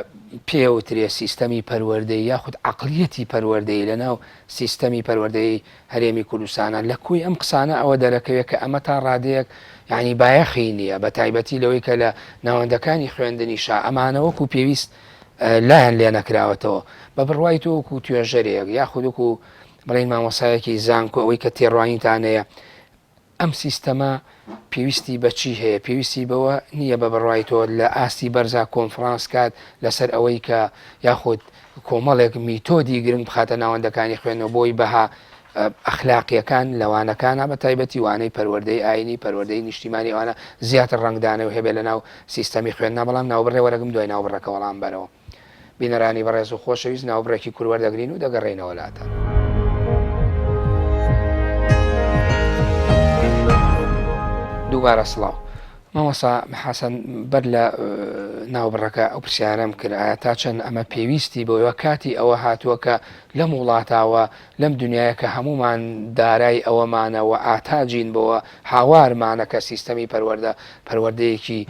پێوترێ سیستەمی پەروەردەیی یاخود عەقڵیەتی پەروەردەیی لەناو سیستەمی پەروەردەیی هەرێمی کوردستانە لە کۆی ئەم قسانە ئەوە دەرەکەوێت کە ئەمە تا ڕادەیەک یانی بایەخی نییە بە تایبەتی لەوەی کە لە ناوەندەکانی خوێندنیشا ئەمانە وەکو پێویست لایان لێ نەکراوەتەوە بە بڕوای تۆ وەکو توێژەرێک یاخود وەکو بڵێین مامۆسایەکی زانکۆ ئەوەی کە تێڕوانینتان هەیە ئەم سیستەمە پێویستی بە چی هەیە؟ پێویستی بەوە نییە بە بڕوای تۆ لە ئاستی بەرزا کۆنفرانس کات لەسەر ئەوەی کە یاخود کۆمەڵێک میتۆدی گرنگ بخاتە ناوەندەکانی خوێندنەوە بۆی بەها ئەخلاقیەکان لە وانەکانا بە تایبەتی وانەی پەروەردەی ئاینی پەروەردەی نیشتیمانی ئەوانە زیاتر ڕەنگدانەوەی هەبێت لەناو سیستەمی خوێندنا بەڵام ناوبڕێ وەرەگم دوای ناوبڕەکە وەڵام بەرەوە. بینەرانی بەڕێز و خۆشەویست ناوبڕێکی کورت وەردەگرین و دەگەڕێینەوە لاتان. دووبارە سڵاو مامۆستا حەسەن بەر لە ناوبڕەکە ئەو پرسیارەم کرد ئایا تا چەند ئەمە پێویستی بۆیەوە کاتی ئەوە هاتووە کە لەم وڵاتاوە لەم دنیاە کە هەمومان دارای ئەوەمانەوە ئاتاجین بۆوە هاوارمانە کە سیستەمی پەروەردە پەروەردەیەکی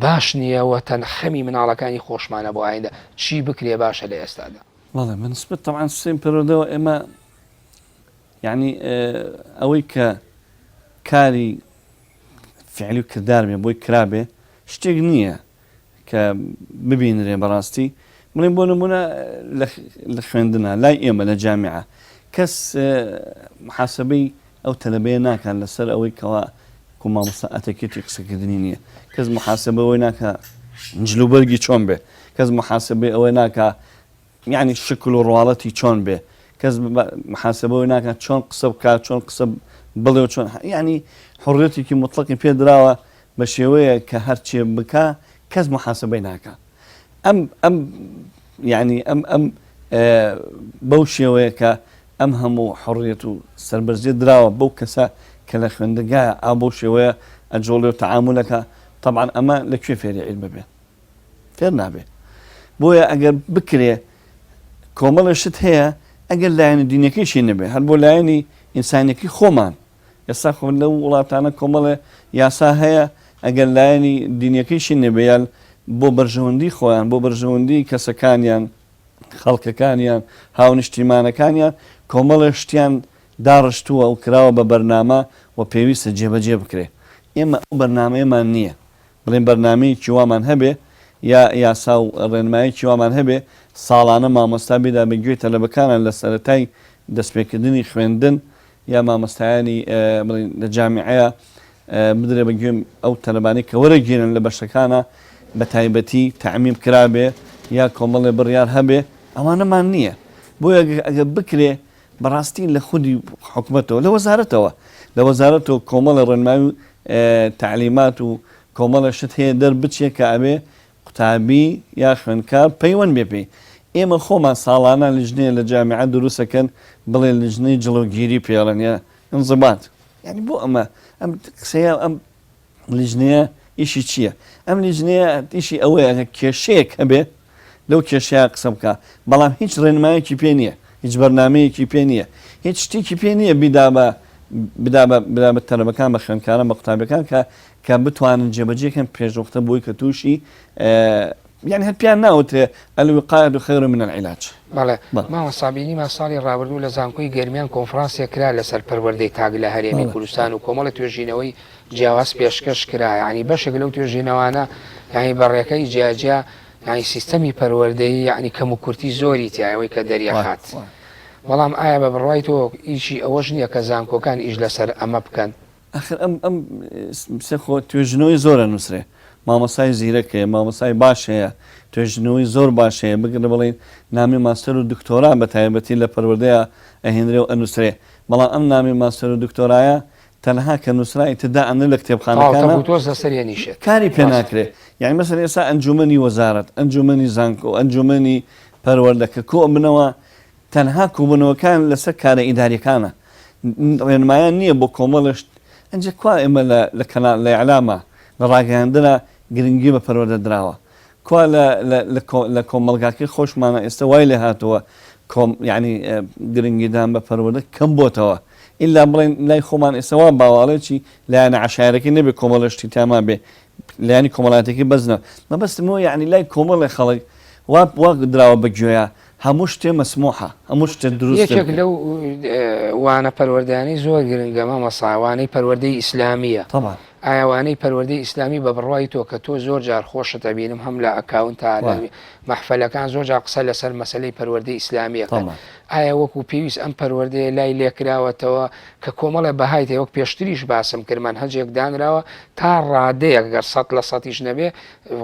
باش نییە و تەن خەمی مناڵەکانی خۆشمانە بۆ ئایندە چی بکرێ باشە لە ئێستادا؟ بەڵێ بە نسبەت تەبعەن سیستەمی پەروەردەوە ئێمە یانی ئەوەی کە کاری فعلی و کردار بێ بۆی کرابێ شتێک نییە کە ببینرێ بەڕاستی بڵێن بۆ نمونە لە خوێندنا لای ئێمە لە جامیعە کەس محاسبەی ئەو تەلەبەیە ناکات لەسەر ئەوەی کەوا کو مامۆستا ئەتەکێتی قسەکردنی نییە کەس محاسبە ئەوەی ناکا جلوبەرگی چۆن بێ کەس محاسبەی ئەوەی ناکا یعنی شکل و ڕواڵەتی چۆن بێ کەس محاسبە ئەوەی ناکا چۆن قسە بکات چۆن قسە بڵێ و چۆن یعنی حڕێتێکی مطلقی پێ دراوە بە شێوەیە کە هەرچێ بکا کەس محاسبەی ناکا ئەم ئەم یعنی ئەم ئەم بەو شێوەیە کە ئەم هەموو حوڕیەت و سەربەرزیە دراوە بەو کەسە کە لە خوێندنگایە ئا بەو شێوەیە ئەجوڵێ و تەعامول ئەکا تەبعەن ئەمە لە کوێ فێری عیلم ئەبێ فێر نابێ بۆیە ئەگەر بکرێ کۆمەڵێ شت هەیە ئەگەر لایەنە دینەکەیشی نەبێ هەر بۆ لایەنی ئینسانیەکەی خۆمان ئێستا خۆ لەو وڵاتانە کۆمەڵێ یاسا هەیە ئەگەر لایەنی دینیەکەیشی نەبێ یان بۆ بەرژەوەندی خۆیان بۆ بەرژەوەندی کەسەکانیان خەڵکەکانیان، هاونیشتیمانەکانیان کۆمەڵێ شتیان داڕشتووە و کراوە بە بەرنامە و پێویستە جێبەجێ بکرێ. ئێمە ئەو بەرنامەیەمان نییە. بڵێین بەرنامەیەکی وامان هەبێ یا یاسا و ڕێنمایەکی وامان هەبێ ساڵانە مامۆستا بیدا بە گوێی تەلەبەکانان لە سەرەتای دەستپێکردنی خوێندن یا مامۆستایانی بڵێین لە جامیعەیە بدرێ بە گوێ ئەو تەلەبانەی کە وەرەگیرن لە بەشەکانا بە تایبەتی تەعمیم کرابێ یا کۆمەڵێ بڕیار هەبێ ئەوانەمان نییە بۆیە ئەگەر بکرێ بەڕاستی لە خودی حکومەتەوە لە وەزارەتەوە لە وەزارەتەوە کۆمەڵێ ڕێنمایی و تەعلیمات و کۆمەڵێ شت هەیە دەربچێ کە ئەبێ قوتابی یا خوێندکار پەیوەند بێ پێی. ئێمە خۆمان ساڵانە لیژنەیە لە جامیعە دروست ئەکەن بڵێ لیژنەی جڵەوگیری پێ ئەڵێن یا انضباط یانی بۆ ئەمە ئەم قسەیە ئەم لیژنەیە ئیشی چییە؟ ئەم لیژنەیە ئیشی ئەوەیە ئەگەر کێشەیەک هەبێ لەو کێشەیە قسە بکا بەڵام هیچ ڕێنمایەکی پێ نییە هیچ بەرنامەیەکی پێ نییە هیچ شتێکی پێ نییە بیدا بە بدا بە بدا بە تەلەبەکان بە خوێندکاران بە قوتابیەکان کە کە بتوانن جێبەجێ کەن پێشوەختە بۆی کە تووشی یانی هەر پێیان ناوترێ الوقایە خیر من العلاج. بەڵێ مامۆستا بینیمان ساڵی ڕابردوو لە زانکۆی گەرمیان کۆنفرانسێک کرا لەسەر پەروەردەی تاک لە هەرێمی کوردستان و کۆمەڵی توێژینەوەی جیاواز پێشکەش کرا یانی بەشێک لەو توێژینەوانە یانی بە ڕێکەی جیاجیا یانی سیستەمی پەروەردەیی یانی کەم و کورتی زۆری تیایە ئەوەی کە دەریەخات. بەڵام ئایا بە بڕوای تۆ ئیشی ئەوەش نییە کە زانکۆکان ئیش لەسەر ئەمە بکەن؟ ئاخر ئەم ئەم سێ خۆ توێژینەوەی زۆر ئەنووسرێ مامۆستای زیرەک هەیە مامۆستای باش هەیە توێژینەوەی زۆر باش هەیە بگرە بڵێین نامی ماستەر و دکتۆرا بە تایبەتی لە پەروەردەیا ئەهێنرێ و ئەنووسرێ بەڵام ئەم نامی ماستەر و دکتۆرایە تەنها کە نووسرا ئیتر دائەنرێ لە تەواو کتێبخانەکانا تەپ و تۆز لەسەری ئەنیشێت. کاری پێ ڕاستە. ناکرێ یانی مەسەلەن ئێستا ئەنجوومەنی وەزارەت ئەنجوومەنی زانکۆ ئەنجوومەنی پەروەردە کە کۆ ئەبنەوە تەنها کۆبوونەوەکان لەسەر کارە ئیداریەکانە ڕێنمایان نییە بۆ کۆمەڵێ شت ئەنجا کوا ئێمە لە لە کەناڵ لە ئیعلاما لە ڕاگەیاندنا گرنگی بە پەروەردە دراوە کوا لە لە لە کۆ لە کۆمەڵگاکەی خۆشمانە ئێستا وای لێ هاتووە کۆم یعنی گرنگیدان بە پەروەردە کەم بۆتەوە ئیلا بڵێن لای خۆمان ئێستا وا باوە ئەڵێ چی لایەنە عەشایەرەکەی نەبێ کۆمەڵێ شتی تیا مابێ لایەنی کۆمەڵایەتەکەی بەس نە مەبەستم ئەوە یعنی لای کۆمەڵێ خەڵک وا وا دراوە بە گوێیا هەموو شتێ مەسموحە هەموو شتێ دروستە یەکێک لەو وانە پەروەردەیانەی زۆر گرنگە مامۆستا وانەی پەروەردەی ئیسلامییە طبعا ئایا وانەی پەروەردەی ئیسلامی بە بڕوای تۆ کە تۆ زۆر جار خۆشت ئەبینم هەم لە ئەکاونتا لە مەحفەلەکان زۆر جار قسە لەسەر مەسەلەی پەروەردەی ئیسلامی ئەکەن طبعا ئایا وەکو پێویست ئەم پەروەردەیە لای لێکراوەتەوە کە کۆمەڵێ بەهای تێ وەک پێشتریش باسم کرد مەنهەجێک دانراوە تا ڕادەیەک گەر سەد لە سەدیش نەبێ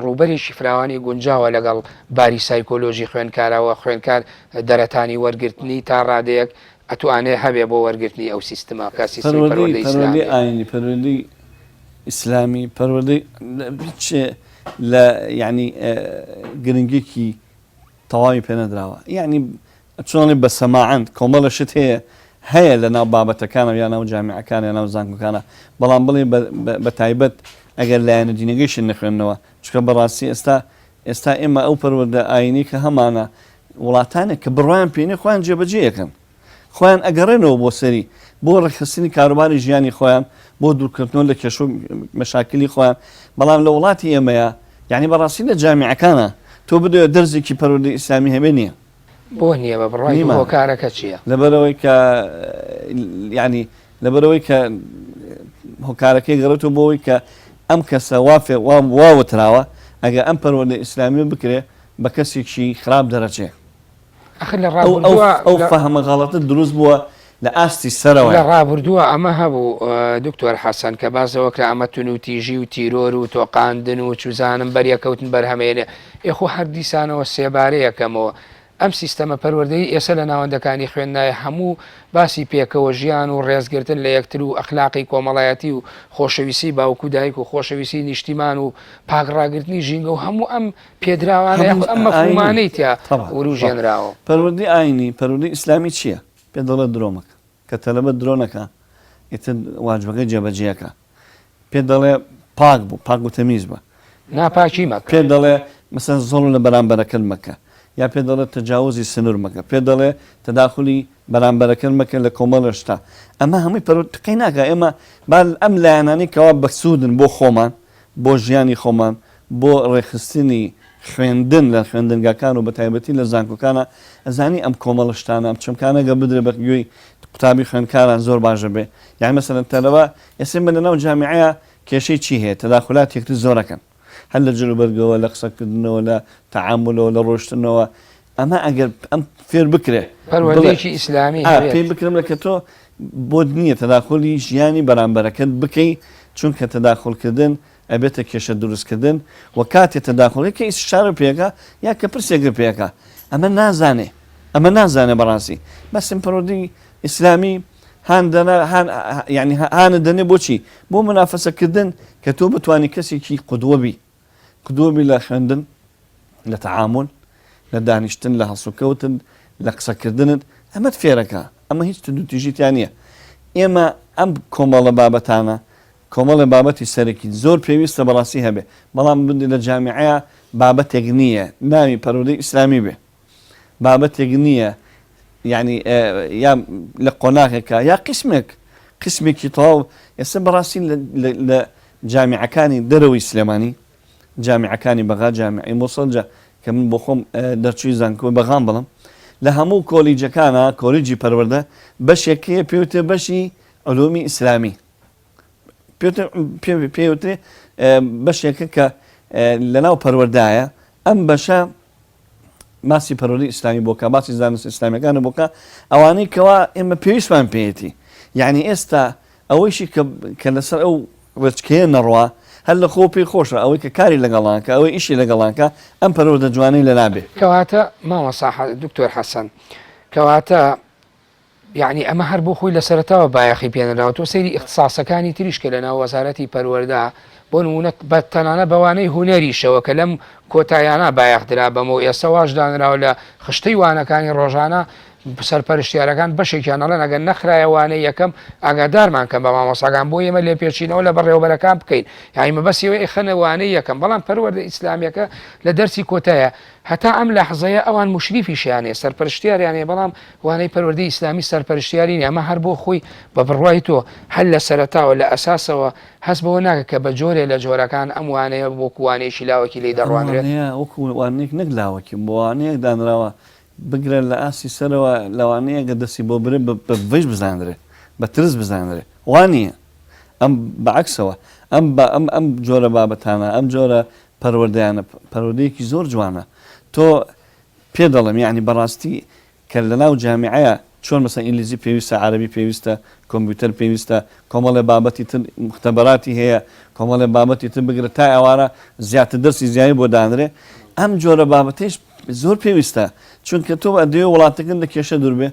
ڕووبەرێکی فراوانی گونجاوە لەگەڵ باری سایکۆلۆژی خوێندکارا و خوێندکار دەرەتانی وەرگرتنی تا ڕادەیەک ئەتوانێ هەبێ بۆ وەرگرتنی ئەو سیستمە کە سیستمی پەروەردەی پەروەردەی پەروەردەی ئیسلامیە. ئاینی پەروەردەی ئیسلامی پەروەردەی هیچ لە یانی گرنگیەکی تەواوی پێ نەدراوە یانی چۆن ئەڵێی بە سەماعەن کۆمەڵێ شت هەیە هەیە لە ناو بابەتەکانە یا ناو جامیعەکانە یا ناو زانکۆکانە بەڵام بڵێ بە تایبەت ئەگەر لایەنە دینەکەیشی نەخوێننەوە چونکە بەڕاستی ئێستا ئێستا ئێمە ئەو پەروەردە ئاینی کە هەمانە وڵاتانێک کە بڕوایان پێ نیە خۆیان جێبەجێ ئەکەن خۆیان ئەگەڕێنەوە بۆ سەری بۆ ڕێکخستنی کاروباری ژیانی خۆیان بۆ دوورکەوتنەوە لە کێشە و مەشاکلی خۆیان بەڵام لە وڵاتی ئێمەیە یعنی بەڕاستی لە جامیعەکانە تۆ بدەوێت دەرزێکی پەروەردەی ئیسلامی هەبێ نییە بۆ نییە بە بڕوای تۆ هۆکارەکە چییە؟ لەبەرئەوەی کە یعنی لەبەرئەوەی کە هۆکارەکەی گەڕێتەوە بۆ ئەوەی کە ئەم کەسە وا فێ وا وا وتراوە ئەگەر ئەم پەروەردە ئیسلامیە بکرێ بە کەسێکی خراپ دەرەچێ. ئەخر لە ئەو ئەو ڕابوردووە ئەو لە فەهمە غەڵەتە دروست بووە لە ئاستی لە سەرەوەیە. ڕابوردووە ئەمە هەبوو دکتۆر حەسەن کە باس لەوە کرا ئەمە تونوتیژی و تیرۆر و تۆقاندن و چوزانم بەریەکەوتن بەرهەمێنێ ئێ خۆ هەر دیسانەوە سێبارەیەکەمەوە ئەم سیستەمە پەروەردەیی ئێسە لە ناوەندەکانی خوێندنایە هەموو باسی پێکەوە ژیان و ڕێزگرتن لە یەکتر و ئەخلاقی کۆمەڵایەتی و خۆشەویستی باوک و دایک و خۆشەویستی نیشتیمان و پاک ڕاگرتنی ژینگە و هەموو ئەم پێدراوانە یاخود هەموو ئەم ئاینی مەفهومانەی تیا تەبعەن بەڵێ وروژێنراوە. پەروەردەی ئاینی پەروەردەی ئیسلامی چییە؟ پێت دەڵێ درۆ مەکە کە تەلەبە درۆ نەکا ئیتر واجبەکەی جێبەجێ ئەکا پێت دەڵێ پاک بوو پاک و تەمیز بە ناپاکی مەکە. پێت دەڵێ مەسەلەن زوڵم لە بەرامبەرەکەت مەکە یا پێت دەڵێ تەجاوزی سنور مەکە پێت دەڵێ تەداخولی بەرامبەرەکەت مەکە لە کۆمەڵێ شتا ئەمە هەمووی پەروەردە قەی ناکا ئێمە با ئەم لایەنانەی کەوا بەسوودن بۆ خۆمان بۆ ژیانی خۆمان، بۆ ڕێکخستنی خوێندن لە خوێندنگاکان و بەتایبەتی لە زانکۆکانا، ئەزانی ئەم کۆمەڵە شتانە، ئەم چەمکانە گەر بدرێ بە گوێی قوتابی خوێندکاران زۆر باش ئەبێ. یانی مەسەلەن تەلەبە، ئێستا ئێمە لەناو جامیعەیا کێشەی چی هەیە؟ تەداخولات یەکتر زۆر ئەکەن. هەر لە جلوبەرگەوە، لە قسەکردنەوە، لە تەعامولەوە، لە ڕۆیشتنەوە. ئەمە ئەگەر ئەم فێر بکرێ، بڵێ پەروەردەیەکی ئیسلامی ئا هەبێت. پێی بکرم لە کە تۆ بۆت نییە تەداخولی ژیانی بەرامبەرەکەت بکەی، چونکە تەداخول کردن ئەبێتە کێشە دروست کردن و کاتێ تەداخول کە ئیستشارە پێ ئەکا یا کە پرسێکت پێ ئەکا ئەمە نازانێ ئەمە نازانێ بەڕاستی بەس پەروەردەی ئیسلامی هان دەنا هان یعنی هانت دەنێ بۆچی بۆ منافەسە کردن کە تۆ بتوانی کەسێکی قدوە بی قدوە بی لە خوێندن لە تەعامول لە دانیشتن لە هەڵسوکەوتت لە قسەکردنت ئەمەت فێرەکا ئەمە هیچ توندوتیژی تیا نییە ئێمە ئەم کۆمەڵە بابەتانە کۆمەڵێ بابەتی سەرەکی زۆر پێویستە بەڕاستی هەبێ بەڵام لە جامیعەیا بابەتێک نییە ناوی پەروەردەی ئیسلامی بێ بابەتێک نییە یعنی یا لە قۆناغێکا یا قیسمێک قیسمێکی تەواو ئێستا بەڕاستی لە جامیعەکانی دەرەوەی سلێمانی جامیعەکانی بەغا جامیعەی موسڵ جا کە من بۆ خۆم دەرچووی زانکۆی بەغام بڵم لە هەموو کۆلیجەکانە کۆلیجی پەروەردە بەشێک هەیە پێوتێ بەشی علومی ئیسلامی پێوترێ بەشێکە کە لەناو پەروەردایە ئەم بەشە. باسی پەروەردەی ئیسلامی بۆ کا، باسی زانستە ئیسلامیەکانت بۆ کا، ئەوانەی کەوا ئێمە پێویستمان پێیەتی. یەعنی ئێستا ئەوەیشی کە کە لەسەر ئەو ڕێچکەیە نەڕوا، هەر لە خۆوە پێی خۆشە ئەوەی کە کاری لەگەڵان کا، ئەوەی ئیشی لەگەڵان کا، ئەم پەروەردە جوانەی لەلا بێ. کەواتە مامۆستا دکتۆر حەسەن، کەواتە یەعنی ئەمە هەر بۆ خۆی لە سەرەتاوە بایەخی پێنراوە تۆ سەیری ئیختساسەکانی تریش کە لەناو وەزارەتی پەروەردە بۆ نموونە بە تەنانە بەوانەی هونەریشەوە کە لەم کۆتایانە بایەخ درا بەمە و ئێستا واش دانراوە لە خشتەی وانەکانی ڕۆژانە سەرپەرشتیارەکان بەشێکیان ئەڵێن ئەگەر نەخرایە وانەی یەکەم ئاگادارمان کەن بە مامۆساکان بۆ ئێمە لێپێچینەوە لە بەڕێوەبەرەکان بکەین یانی مەبەستی ئەوەیە ئەیخەنە وانەی یەکەم بەڵام پەروەردە ئیسلامیەکە لە دەرسی کۆتایە هەتا ئەم لەحزەیە ئەوان موشریفیشیان هەیە سەرپەرشتیاریان هەیە بەڵام وانەی پەروەردەی ئیسلامی سەرپەرشتیاری نیە ئەمە هەر بۆ خۆی بە بڕوای تۆ هەر لە سەرەتاوە لە ئەساسەوە هەست بەوە ناکە کە بە جۆرێ لە جۆرەکان ئەم وانەیە وەکو وانەیەکی لاوەکی لێی ئەم دەڕوانرێت؟ وانەیە وەکو وانەیەک نەک لاوەکی بۆ وانەیەک دانراوە بگرە لە ئاستی سەرەوە لەوانەیە گەر دەستی بۆ برێ بە بڤەیش بزانرێ بە ترس بزانرێ وا نییە ئەم بە عەکسەوە ئەم بە ئەم ئەم جۆرە بابەتانە ئەم جۆرە پەروەردەیانە پەروەردەیەکی زۆر جوانە تۆ پێ دەڵێم یەعنی بەڕاستی کە لەناو جامیعەیا چۆن مەسەلەن ئینگلیزی پێویستە عەرەبی پێویستە کۆمپیوتەر پێویستە کۆمەڵێ بابەتی تر مختبەراتی هەیە کۆمەڵێ بابەتی تر بگرە تا ئێوارە زیاتر دەرسی زیایی بۆ دانرێ ئەم جۆرە بابەتەیش زۆر پێویستە چونکە تۆ ئەدەوێ وڵاتەکەت لە کێشە دوور بێ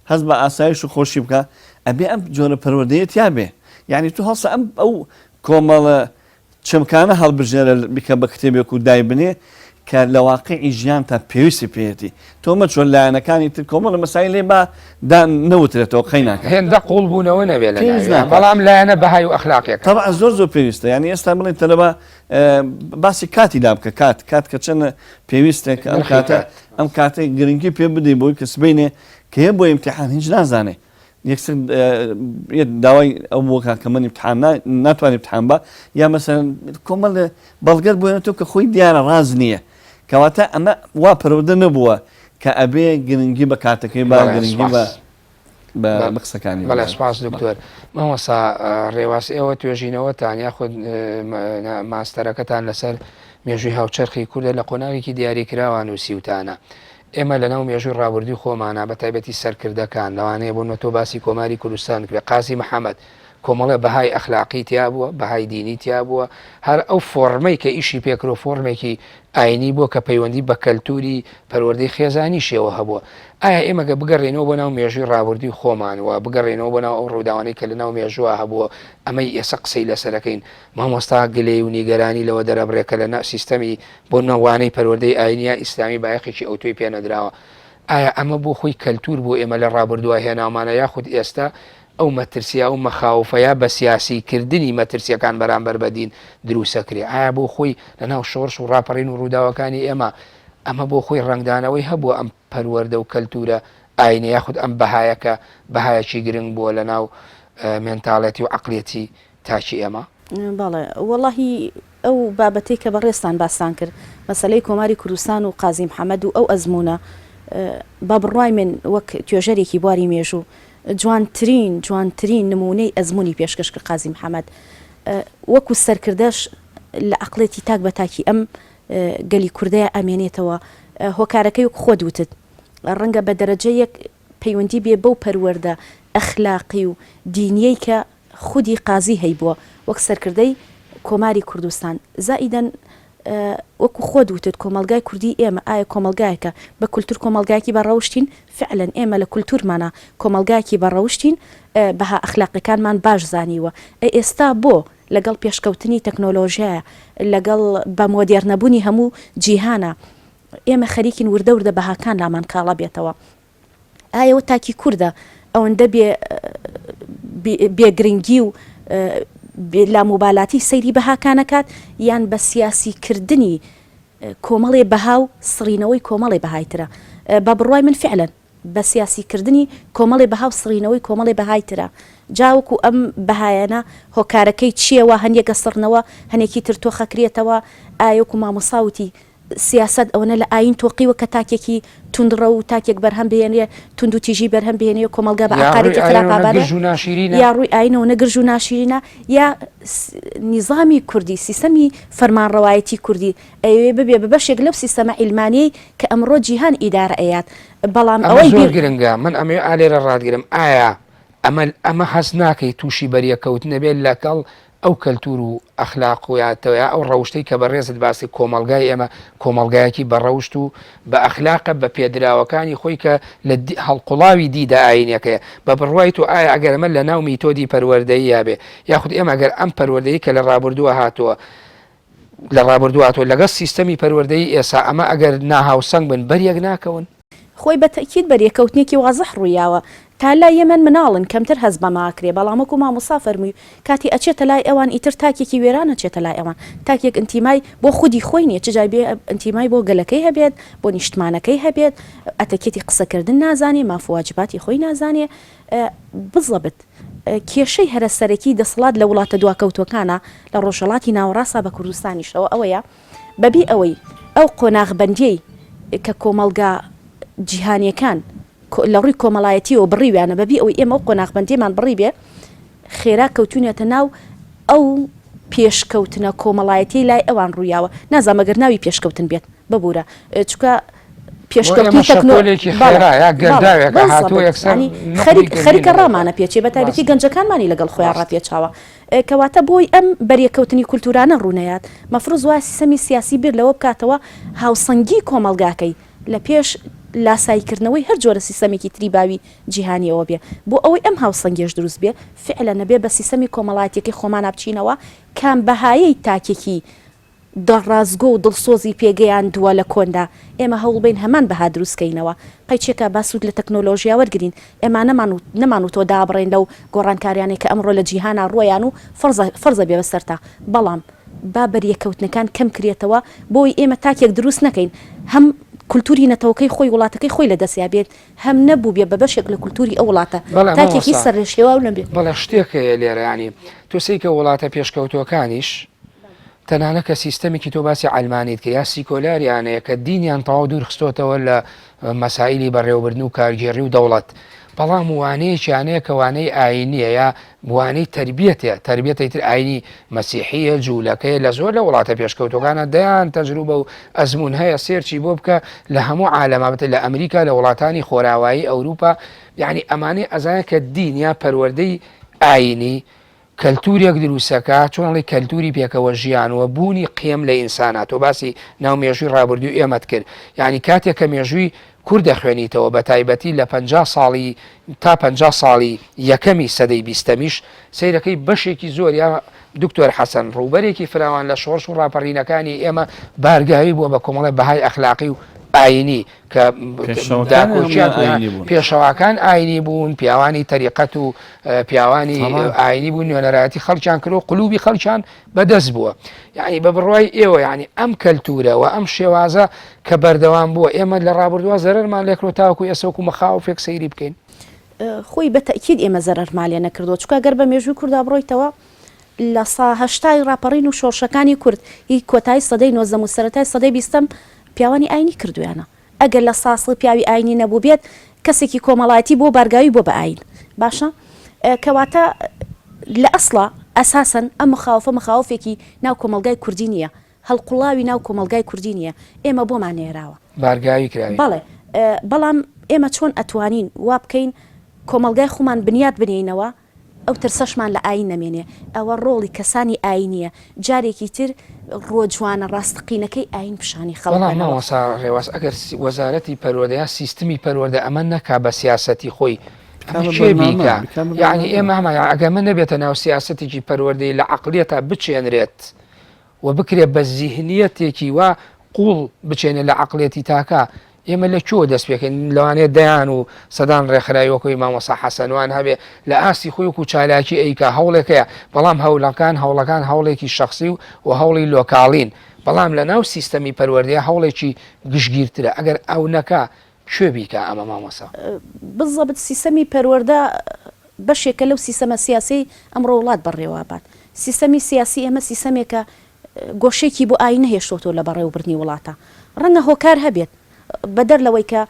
هەست بە ئاسایش و خۆشی بکا ئەبێ ئەم جۆرە پەروەردەیە تیا بێ یەعنی تۆ هەڵسە ئەم ئەو کۆمەڵە چەمکانە هەڵبژێرە بیکە بە کتێبێک و دایبنێ کە لە واقیعی ژیانتا پێویستی پێیەتی. تۆ مەچۆ لایەنەکانی تر کۆمەڵە مەسایل هەیە با دا نەوترێتەوە قەیناکا. هێندە قووڵ بوونەوە نەبێ لە پێویست ناویان ناکا. بەڵام لایەنە بەهای و ئەخلاقیەکان. تەبعەن زۆر زۆر پێویستە یانی ئێستا بڵێن تەلەبە باسی کاتی لا بکە کات کات کە چەنە پێویستە کە ئەم نرخی کاتە کات. ئەم کاتە گرنگی پێ بدەی بۆی کە سبەینێ کە یە بۆ ئیمتیحان هیچ نازانێ یەکسەر یەت داوای ئەو بۆ کا کە من امتحان ناتوانێت امتحان بە یا مەسەلەن کۆمەڵێ بەڵگەر بۆێنێتەوە کە خۆی دیارە ڕاست نییە کەواتە ئەمە وا پەروەردە نەبووە کە ئەبێ گرنگی بە کاتەکەی با بەڵێ گرنگی بە سپاس. بە بە قسەکانی بەڵێ بدات. سپاس دکتۆر. مامۆستا ڕێواس ئێوە توێژینەوەتان یاخود ماستەرەکەتان لەسەر مێژووی هاوچەرخی کوردە لە قۆناغێکی دیاریکراوە نووسیوتانە ئێمە لەناو مێژووی ڕابردووی خۆمانا بە تایبەتی سەرکردەکان، لەوانەیە بۆ نمونە تۆ باسی کۆماری کوردستان بکرێ، قازی محەمەد کۆمەڵێ بەهای ئەخلاقی تیا بووە، بەهای دینی تیا بووە، هەر ئەو فۆڕمەی کە ئیشی پێ کرۆ فۆڕمێکی ئاینی بووە کە پەیوەندی بە کەلتووری پەروەردەی خێزانیشیەوە هەبووە. ئایا ئێمە گەر بگەڕێینەوە بۆ ناو مێژووی ڕابردووی خۆمان و بگەڕێینەوە بۆ ناو ئەو ڕووداوانەی کە لەناو مێژووا هەبووە، ئەمەی ئێستا قسەی لەسەر ئەکەین، مامۆستا گلەی و نیگەرانی لەوە دەرەبڕێ کە لە سیستەمی بۆ نمونە وانەی پەروەردەی ئاینی یا ئیسلامی بایەخێکی ئەوتۆی پێ نەدراوە. ئایا ئەمە بۆ خۆی کەلتور بۆ ئێمە لە ڕابردووە هێناومانە یاخود ئێستا ئەو مەترسیە ئەو مەخاوفە یا بە سیاسی کردنی مەترسیەکان بەرامبەر بە دین دروسەکرێ؟ ئایا بۆ خۆی لە ناو شۆڕش و ڕاپەڕین و ڕووداوەکانی ئێمە ئەمە بۆ خۆی ڕەنگدانەوەی هەبووە ئەم پەروەردە و کەلتورە ئاینە یاخود ئەم بەهایە کە بەهایەکی گرنگ بووە لە ناو مێنتاڵێتی و عەقڵیەتی تاکی ئێمە؟ بەڵێ وەڵاهی ئەو بابەتەی کە بەڕێزتان باستان کرد مەسەلەی کۆماری کوردستان و قازی محەمەد و ئەو ئەزموونە بە بڕوای من وەک توێژەرێکی بواری مێژوو جوانترین جوانترین نموونەی ئەزموونی پێشکەش کرد قازی محەمەد وەکو سەرکردەش لە عەقڵێتی تاک بە تاکی ئەم گەلی کوردەیە ئەمێنێتەوە هۆکارەکەی وەک خۆت وتت ڕەنگە بە دەرەجە یەک پەیوەندی بێ بەو پەروەردە ئەخلاقی و دینیەی کە خودی قازی هەیبووە وەک سەرکردەی کۆماری کوردستان زائیدەن وەکو خۆت وتت کۆمەڵگای کوردی ئێمە ئایا کۆمەڵگایەکە بە کولتور کۆمەڵگایەکی بە ڕەوشتین فعلەن ئێمە لە کولتورمانا کۆمەڵگایەکی بە ڕەوشتین بەها ئەخلاقیەکانمان باش زانیوە ئەی ئێستا بۆ لەگەڵ پێشکەوتنی تەکنۆلۆژیایە لەگەڵ بە مۆدێرنەبوونی هەموو جیهانا ئێمە خەریکین وردە وردە بەهاکان لامان کاڵا بێتەوە ئایا ئەوە تاکی کوردە ئەوەندە بێ بێ گرنگی و لاموبالاتی سەیری بەهاکان ئەکات یان بە سیاسی کردنی کۆمەڵێ بەها و سڕینەوەی کۆمەڵێ بەهای ترە بە بڕوای من فعلەن بە سیاسی کردنی کۆمەڵێ بەها و سڕینەوەی کۆمەڵێ بەهای ترە جا وەکو ئەم بەهایانە هۆکارەکەی چییە وا هەنیەک ئەسڕنەوە هەنێکی تر تۆخەکرێتەوە ئایا وەکو مامۆستا وتی. سیاسەت ئەوەنە لە ئایین تۆقیوە کە تاکێکی توندڕەو و تاکێک بەرهەم بهێنێ، توندوتیژی بەرهەم بهێنێ و کۆمەڵگا بە یا ڕووی ئاقارێکی ئایینەوە خراپا نە بەرێ، گرژ و ناشیرینە. یا ڕووی ئایینەوە نە گرژ و ناشیرینە، یا نیزامی کوردی، سیستەمی فەرمانڕەوایەتی کوردی ئەیەوێ ببێ بە بەشێک لەو سیستەمە عیلمانیەی کە ئەمڕۆ جیهان ئیدارە ئەیات، بەڵام ئەمە ئەوەی زۆر بیر. گرنگە، من ئەمەوێ ئا لێرە ڕاتگرم، ئایا ئەمە ئەمە هەست ناکەی تووشی بەریەککەوتنەبێ لەگەڵ ئەو کەلتور و ئەخلاق و یا ئەو ڕەوشتەی کە بەڕێزت باسی کۆمەڵگای ئێمە کۆمەڵگایەکی بە ڕەوشت و بە ئەخلاقە بە پێدراوەکانی خۆی کە لە هەڵقوڵاوی دیدە ئاینیەکەیە بە بڕوای تۆ ئایا ئەگەر ئەمە لە ناو میتۆدی پەروەردەییا بێ یاخود ئێمە ئەگەر ئەم پەروەردەی کە لە ڕابردووە هاتووە لە ڕابردوو هاتووە لەگەڵ سیستەمی پەروەردەیی ئێسا ئەمە ئەگەر ناهاوسەنگ بن بەریەک ناکەون؟ خۆی بە تەئکید بەریەکەوتنێکی وازح ڕوویاوە تا لای یەمەن مناڵن کەمتر هەست بەمە ئەکرێ بەڵام وەکو مامۆستا فەرمووی کاتی ئەچێتە لای ئەوان ئیتر تاکێکی وێران ئەچێتە لای ئەوان تاکێک ئینتیمای بۆ خودی خۆی نیە چ جای بێ ئینتیمای بۆ گەلەکەی هەبێت بۆ نیشتمانەکەی هەبێت ئەتەکێتی قسەکردن نازانێ ماف و واجباتی خۆی نازانێ بزەبت کێشەی هەرە سەرەکی دەسەڵات لە وڵاتە دواکەوتوەکانا لە ڕۆژهەڵاتی ناوەڕاستا بە کوردستانیشەوە ئەوەیە بەبێ ئەوەی ئەو قۆناغبەندیەی کە کۆمەڵگا جیهانیەکان لە ڕووی کۆمەڵایەتیەوە بڕیویانە بەبێ ئەوەی ئێمە ئەو قۆناغبەندیەمان بڕیبێ خێرا کەوتوینەتە ناو ئەو پێشکەوتنە کۆمەڵایەتیەی لای ئەوان ڕوویاوە نازانم ئەگەر ناوی پێشکەوتن بێت ببورە چونکە پێشکەوتنی تەکنۆ خەریک خەریکە ڕامانە پێچێ بە تایبەتی گەنجەکانمانی لەگەڵ خۆیان ڕاپێچاوە کەواتە بۆی ئەم بەریەککەوتنی کولتوورانە ڕوونەیات، مەفروز وایە سیستەمی سیاسی بیر لەوە بکاتەوە هاوسەنگی کۆمەڵگاکەی لە پێش لاساییکردنەوەی هەر جۆرە سیستەمێکی تری باوی جیهانییەوە بێ. بۆ ئەوەی ئەم هاوسەنگیەش دروست بێ، فیعلەن ئەبێ بە سیستەمی کۆمەڵایەتیەکەی خۆمانا بچینەوە، کام بەهایەی تاکێکی ڕاستگۆ و دڵسۆزی پێگەیاندووە لە کۆندا، ئێمە هەوڵبەین هەمان بەها دروستکەینەوە. قەیچێکە با سوود لە تەکنۆلۆژیا وەرگرین، ئێمە نەمانوتووە دابڕێین لەو گۆڕانکاریانەی کە ئەمڕۆ لە جیهانا ڕوویان و فەرزە فەرزە بێ بەسەرتا، بەڵام با بەریەککەوتنەکان کەم کرێتەوە بۆی ئێمە تاکێک دروست نەکەین هەم کولتوری نەتەوەکەی خۆی وڵاتەکەی خۆی لەدەستیا بێت هەم نەبووبێ بە بەشێک لە کولتوری ئەو وڵاتە بەڵێ تاکێکی مامۆستا سەرلێشێواو نەبێ. بەڵێ شتێک هەیە لێرە یانی تۆ سەیرکە وڵاتە پێشکەوتووەکانیش تەنانەت کە سیستەمێکی تۆ باسی عەلمانیت کرد یا سیکۆلاریان هەیە کە دینیان تەواو دوور خستۆتەوە لە مەسایلی بەڕێوەبردن و کارگێڕی و دەوڵەت بەڵام وانەیەکیان هەیە کە وانەی ئاینیە یا وانەی تربیەتە تربیەتە تر ئاینی مەسیحیە جوولەکەیە لە زۆر لە وڵاتە پێشکەوتەکانە دەیان تەجروبە و ئەزمون هەیە search ی بۆ بکە لە هەموو عالەمابێت لە ئەمریکا لە وڵاتانی خۆراوایی ئەوروپا یعنی ئەمانەی ئەزانە کە دین یا پەروەردەی ئاینی کەلتورێک دروستەکا، چۆن ئەڵێی کەلتوری پێکەوە ژیان و بوونی قیەم لە ئینسانا، تۆ باسی ناو مێژووی ڕابردووی ئێمەت کرد، یانی کاتێک کە مێژووی کورد دەخوێنیتەوە بە تایبەتی لە 50 ساڵی تا 50 ساڵی یەکەمی سەدەی بیستەمیش سەیرەکەی بەشێکی زۆر یا دکتۆر حەسەن ڕووبەرێکی فراوان لە شۆڕش و ڕاپەڕینەکانی ئێمە بارگاوی بووە بە کۆمەڵی بەهای ئەخلاقی و ئاینی کە داکۆکیان پێشەواکان ئاینی بوون پیاوانی تەریقەت و پیاوانی ئاینی بوون نوێنەرایەتی خەڵکیان کرد و قلوبی خەڵکیان بەدەست بووە یعنی بە بڕوای ئێوە یعنی ئەم کەلتورە و ئەم شێوازە کە بەردەوام بووە ئێمە لە ڕابردووە زەرەرمان لێکرۆ تاوەکو ئێستا وەکو مەخاوفێک سەیری بکەین خۆی بە تەئکید ئێمە زەرەرمان لێ نەکردووە چونکە گەر بە مێژووی کوردا بڕۆیتەوە لە سا هەشتای ڕاپەڕین و شۆڕشەکانی کورد هی کۆتایی سەدەی نۆزدەم و سەرەتای سەدەی بیستەم پیاوانی ئاینی کردویانە ئەگەر لە سا سەد پیاوی ئاینی نەبووبێت کەسێکی کۆمەڵایەتی بۆ بارگاوی بۆ بە ئاین باشە کەواتە لە ئەسڵا ئەساسەن ئەم مخاوفە مخاوفێکی ناو کۆمەڵگای کوردی نییە هەڵقوڵاوی ناو کۆمەڵگای کوردی نییە ئێمە بۆمان نێراوە. بارگاوی کراوین. بەڵێ بەڵام ئێمە چۆن ئەتوانین وا بکەین کۆمەڵگای خۆمان بنیات بنێینەوە ئەو ترسەشمان لە ئایین نەمێنێ، ئەوە ڕۆڵی کەسانی ئایینییە جارێکی تر ڕووە جوانە ڕاستەقینەکەی ئایین پیشانی خەڵک بەڵام بەنەوە. مامۆستا ڕێواس ئەگەر وەزارەتی پەروەردە یا سیستمی پەروەردە ئەمە نەکا بە سیاسەتی خۆی بکا ئەمە بە کێ بەرنامە، بیکا؟ بکا بە یەعنی بەرنامە. ئێمە هەمان ئەگەر ئەمە نەبێتە ناو سیاسەتێکی پەروەردەیی لە عەقڵیەتا بچێنرێت و بکرێت بە زیهنیەتێکی وا قوڵ بچێنێ لە عەقڵیەتی تاکا، ئێمە لە کوێوە دەست پێکەین؟ لەوانەیە دەیان و سەدان ڕێکخراوی وەکوی مامۆستا حەسەنوان هەبێ لە ئاستی خۆی وەکو چالاکی ئەیکا هەوڵێک هەیە، بەڵام هەولەکان هەوڵەکان هەوڵێکی شەخسی و و هەوڵی لۆکاڵین، بەڵام لە ناو سیستەمی پەروەردەیە هەوڵێکی گشتگیرترە، ئەگەر ئەو نەکا کوێ بیکا ئەمە مامۆستا؟ بزەبت سیستەمی پەروەردە بەشێکە لەو سیستەمە سیاسیەی ئەمڕۆ وڵات بەڕێوە ئەبات. سیستەمی سیاسی ئێمە سیستەمێکە. گۆشەیەکی بۆ ئایین نەهێشتۆتەوە لە بەڕێوەبردنی وڵاتە. ڕەنگە هۆکار هەبێت بەدەر لەوەی کە